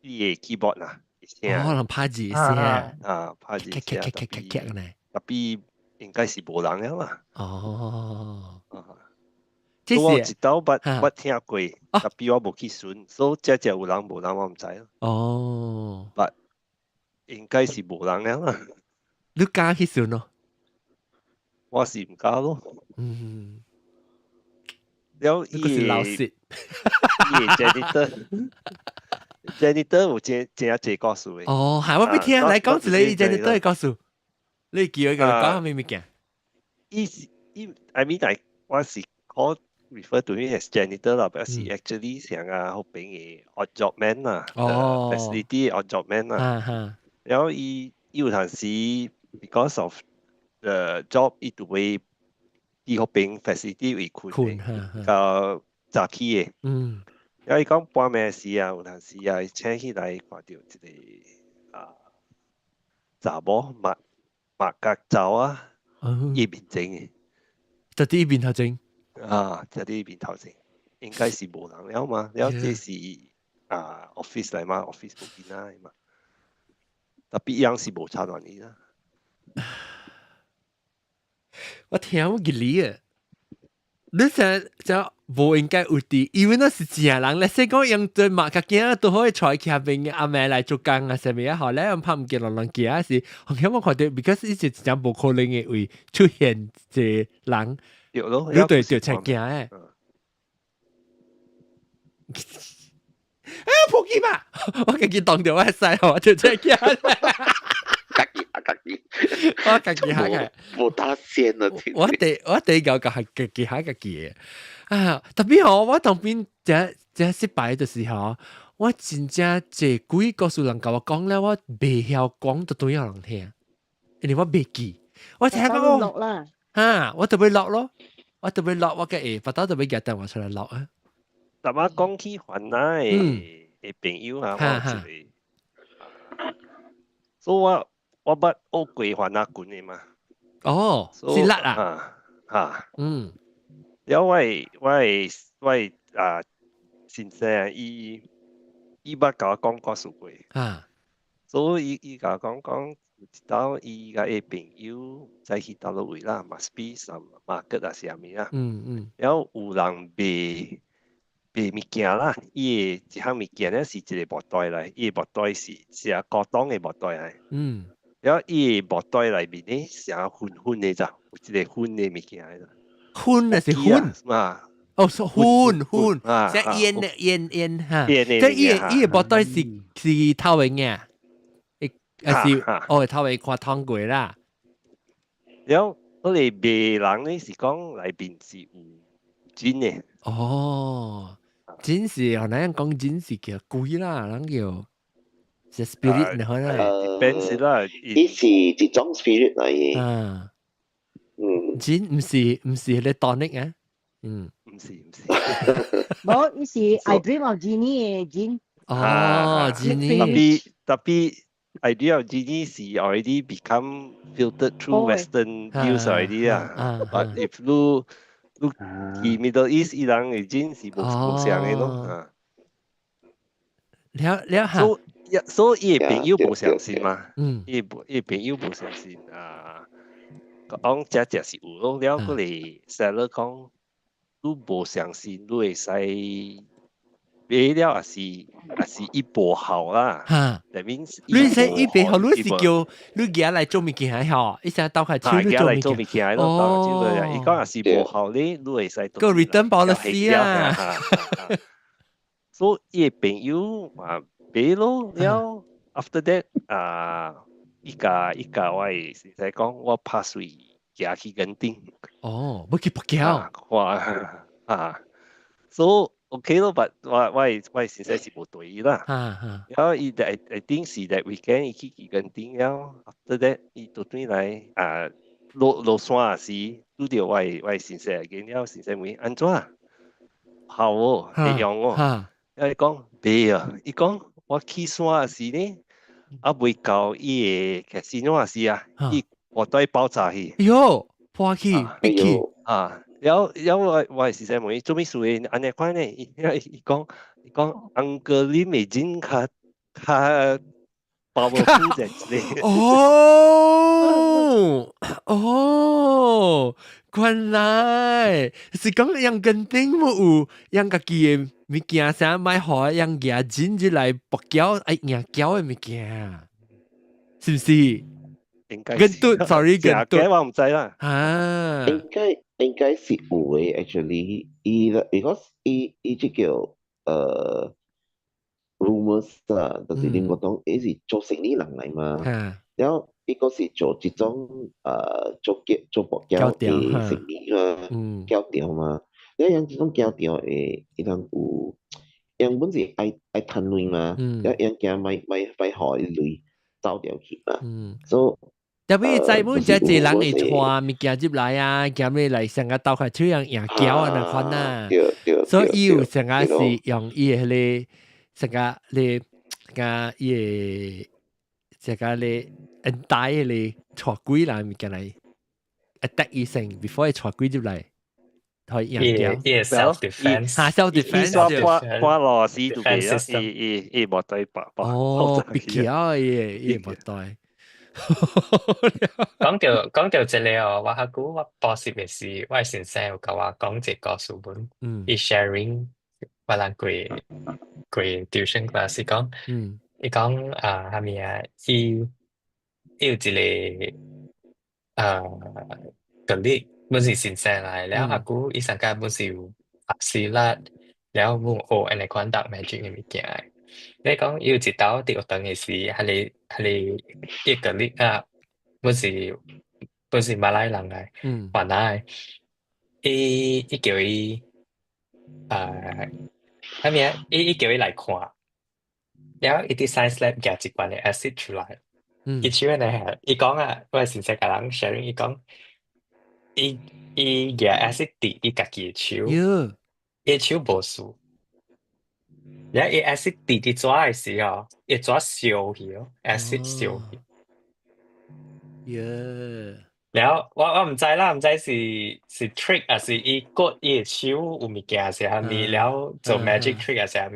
伊的 keyboard 啦，聲。哦，人拍字聲。啊，拍字聲。咔咔咔咔呢。特別應該是無人了嘛。哦。我一道捌捌聽過，tapi 我無去巡，所以這隻有人無人我毋知咯。But 應該是無人了啦。你敢去巡咯？我是毋敢咯。了伊是老實，伊 janitor，janitor 有真真濟故事的。哦，係我欲聽，來講一个伊 janitor 的故事。你叫伊講啥物物件？伊是伊，I mean like 我是講 refer to him as janitor 啦，但是 actually 成個彼邊的 odd job man 啦，facility odd job man 啦。然後伊伊有陣時 because of the job，伊就會佇彼邊 facility 會睏的，到早起的。然後伊講半暝時啊，有陣時啊，醒起來看著一个啊查某目目甲走啊，伊面前的。就佇伊面頭前。啊，就佇伊面頭前，應該是無人了嘛。了這是啊 office 來嘛，office 無囡仔嘛。tapi 伊樣是無插亂伊啦。我聽我記哩啊！你成就無應該有佇，因為那是正人咧，說講用對馬甲囝都可以揣去遐邊阿妹來做工啊，啥物啊，後來拍毋見人人行是，後來我看著，because 伊是真正無可能的會出現一個人，對咯，你對對才行的。哎，撲街嘛！我家己當著我使，我就這行。家己啊家己，我家己下嘅，無打線啊！我第一個係家己下家己的啊，tapi 吼，我當邊這這失敗的時候，我真正這幾個故事人共我講了，我袂曉講就對人聽，因為我袂記，我聽講錄啦，哈，我特別錄咯，我特別錄，我嘅會，巴肚特別夾電話出來錄啊。但我講起番仔的朋友啊，我有一個，所以我捌學過番仔拳的嘛。哦，是辣啊！哈，了我的啊先生伊伊捌共我講故事過。所以伊伊共我講講，有一道伊共伊朋友在去佗落位啦，must be some market 啊啥物啦。了有人賣賣物件啦，伊的一項物件咧是一个木袋來，伊的木袋是是古董的木袋來。了伊的木袋內面咧成粉粉的咋，有一個粉的物件的。粉還是粉？啊。哦，是粉粉，像煙的煙煙哈。即伊伊的木袋是是透明嘅，還是哦透明看通過啦。了，彼个賣人咧是講內面是有真的。哦，真是哦，那樣講真是叫鬼啦，人叫是 spirit 你可能。 Depends 啦，伊是一種 spirit 來的。啊，真毋是你 tonic 啊，嗯，毋是毋是。無，伊是 I Dream of Jeannie 的 jin。哦，Genie。 Tapi I Dream of Jeannie 是 already become filtered through Western views already 啊。But if 你你去 Middle East 伊人的 jin 是無無相的咯。啊。了了所以所以伊的朋友無相信嘛。伊伊朋友無相信啊。講這這是有咯，了閣來 seller 講，你無相信，你會使買了，也是也是伊無效啦。哈， That means 你使伊無效，你是叫你舉來做物件吼？伊成鬥開手你做物件咯，哦，伊講也是無效咧，你會使個 return policy 啊。所以伊朋友嘛買咯，了 after that 啊，伊共伊共我的先生講，我拍算行去墾丁。哦，欲去北橋。哇啊，所以 OK 咯，but 我的先生是無對伊啦。然後伊 I think 是 that weekend 伊去去墾丁了，after that 伊就轉來啊落落山時，拄著我的先生見了先生問按怎？好哦，會用哦。伊講袂啊，伊講我去山時呢，猶未到伊的 casino 時啊，伊我袋爆炸去。喲，破去，逼去。啊，了了我我的先生問伊做咩事會按呢款呢？伊伊講伊講 Uncle Lim 的 jin 較較 powerful 一個。哦哦，原來是講用 Genting 無有用家己的物件，啥買予用牙剪入來駁膠，愛硬膠的物件，是毋是？應該 Kentut，sorry， Kentut，我毋知啦。啊，應該是有的，actually，伊 because 伊這叫rumors 啊，就是林國棟伊是做生意人來嘛，然後伊個是做這種做結做薄膠的生意嘛，膠條嘛，你樣這種膠條的，伊通有，樣本是愛趁錢嘛，然後樣驚莫予伊鐳走掉去嘛，所以特別在本這濟人會帶物件入來啊，兼你來上個鬥開手用硬膠啊那款啊，所以伊有上個是用伊的彼個上個咧個伊的這個咧恩帶的咧帶鬼來物件來 attack 伊先，before 伊帶鬼入來，可以硬膠。伊 self defense，嚇 self defense 伊掛螺絲都袂啊，伊無對白。哦，別橋伊無對。講到這個哦，我較久我補習的時，我的先生有共我講一個故事本，伊 sharing 我人過 tuition class 講，伊講啊，啥物啊，伊有一個啊 colleague 本是先生來，了較久伊上屆本是有學習啦，了本學按呢款 dark magic 的物件。你講伊有一晝佇學堂的時，彼個伊 colleague 啊，本是馬來人來，越南的，伊叫伊啊，啥物啊？伊叫伊來看，了伊佇 science lab 舉一罐的 acid 出來，伊手按呢下，伊講啊，我先生共人 sharing，伊講，伊舉 acid 佇伊家己的手，伊手無事。了伊 acid 滴佇紙的時候，伊紙燒去哦，acid 燒去。了我毋知啦，毋知是 trick 還是伊割伊的手有物件是啥物，了做 magic trick 還是啥物。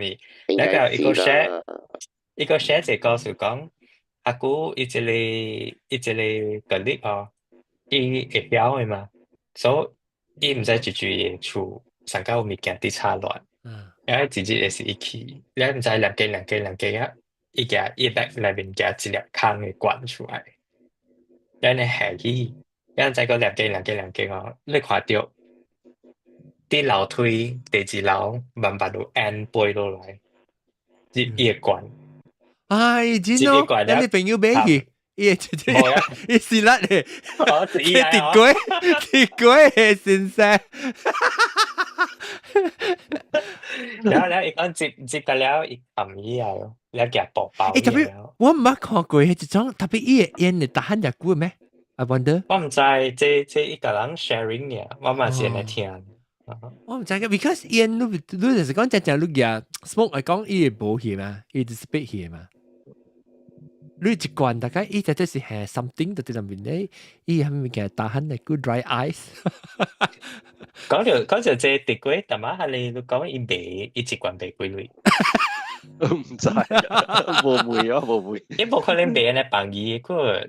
了個伊閣 share 一個故事講，阿久伊這個 colleague 哦，伊會曉的嘛，所以伊毋知住住伊的厝上蓋有物件佇插亂。然後一日會是伊去，了毋知兩間兩間兩間啊，伊舉伊 bag 內面舉一粒空的罐出來，了呢下去，了再閣兩間兩間兩間哦，你看著佇樓梯第二樓慢慢有煙飛落來，入伊的罐。哎，真哦，咱你朋友買去，伊會伊是甩的，鐵鬼鐵鬼的先生。了伊講接個了，伊冚以後，了夾薄包。欸，特別我毋捌看過彼一種，特別伊的煙會打漢遮久的咩？I wonder。我毋知，這伊共人 sharing 爾，我嘛是按呢聽。我毋知個，because 煙你就是講真正你夾 smoke 來講，伊會無去嘛，伊就是 spit 去嘛。你一罐大概伊這這是係 something 就佇內面咧，伊係物件打漢的 good dry ice。講到這滴過，淡仔係你講伊賣伊一罐賣幾鐳？毋知，無問啊，無問。伊無可能賣按呢放伊個。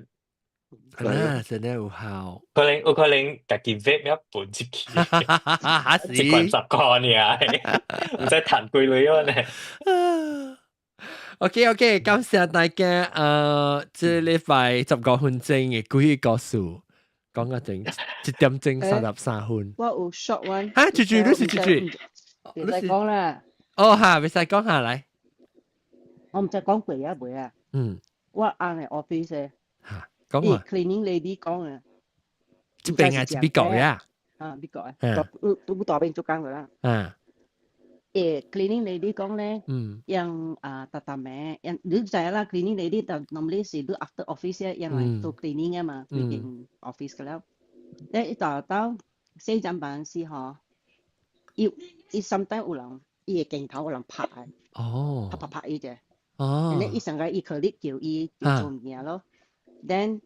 啊，真的有效。可能有可能家己 vape 了分入去，一罐10箍爾，毋知趁幾鐳啊呢。 OK，感謝大家。這禮拜15分鐘的鬼故事，講個整1點鐘33分。我有 short one。哈，住住，你是住住。袂使講啦。哦哈，袂使講下來。我毋知講過啊未啊。我翁的 office 的。嚇，講啊。 cleaning lady 講啊。這邊啊，是美國呀。啊，美國啊，都大邊做工噶啦。Cleaning lady 講咧，用啊逐逐暝，用你知啦，cleaning lady 就 normally 是你 after office 用來做 cleaning 啊嘛，規間 office 噶了。咧伊到到4點半時吼，伊 sometimes 有人伊的鏡頭有人拍的，拍拍拍伊者。哦。伊上個伊可能叫伊做物件咯，then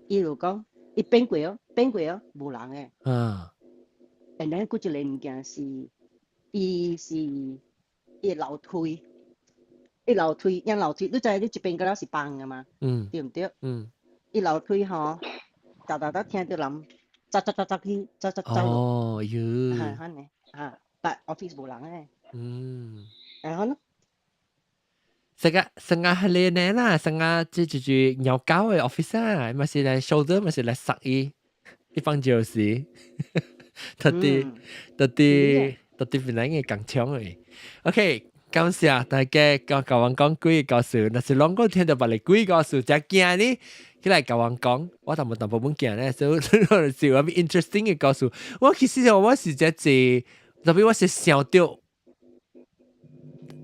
伊就講，伊變過哦，變過哦，無人的。And then 閣一個物件是。伊是伊樓梯，伊樓梯，因樓梯，你知你這邊個了是放的嘛？對毋對？伊樓梯吼，逐逐都聽著人走走走走去，走走走。哦，喲。係可能嚇，但 office 無人誒。係可能。成個成個係你呢啦，成個這就是鳥狗嘅 office 啊，嘛是來 shoulder，嘛是來殺伊，一放就是，特啲特啲特啲本來嘅工廠嘅。OK，感謝大家講共阮講幾個故事，若是攏講聽著別个幾個故事，真驚呢，起來共阮講，我淡薄淡薄本驚咧，所以是有咩 interesting 嘅故事。我其實我是真濟，特別我是想著。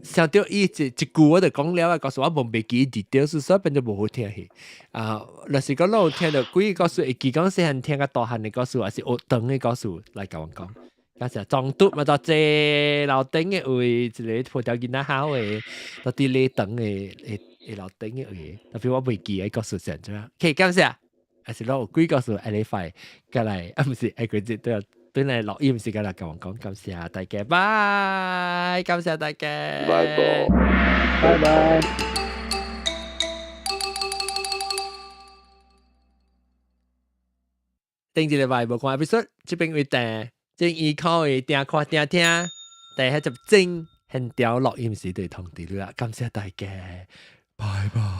想著伊一一句我就講了啊，告訴我無袂記 detail，所以變做無好聽去。啊，若是講你有聽著幾個故事，會記講細漢聽較大漢的故事，還是學長的故事來共阮講。感謝撞拄嘛，到這樓頂的位，一個葡萄囡仔好的，到佇禮堂的的的樓頂的位，特別我袂記的故事是按怎。OK，感謝。還是攏有幾個故事下禮拜過來，啊，毋是下個節都要。本來錄音時間來共阮講，感謝大家，拜，感謝大家，拜拜，拜拜。頂一禮拜無看 episode，這邊位訂，正依靠的訂看訂聽，第一集正現場錄音時就通知你啦，感謝大家，拜拜。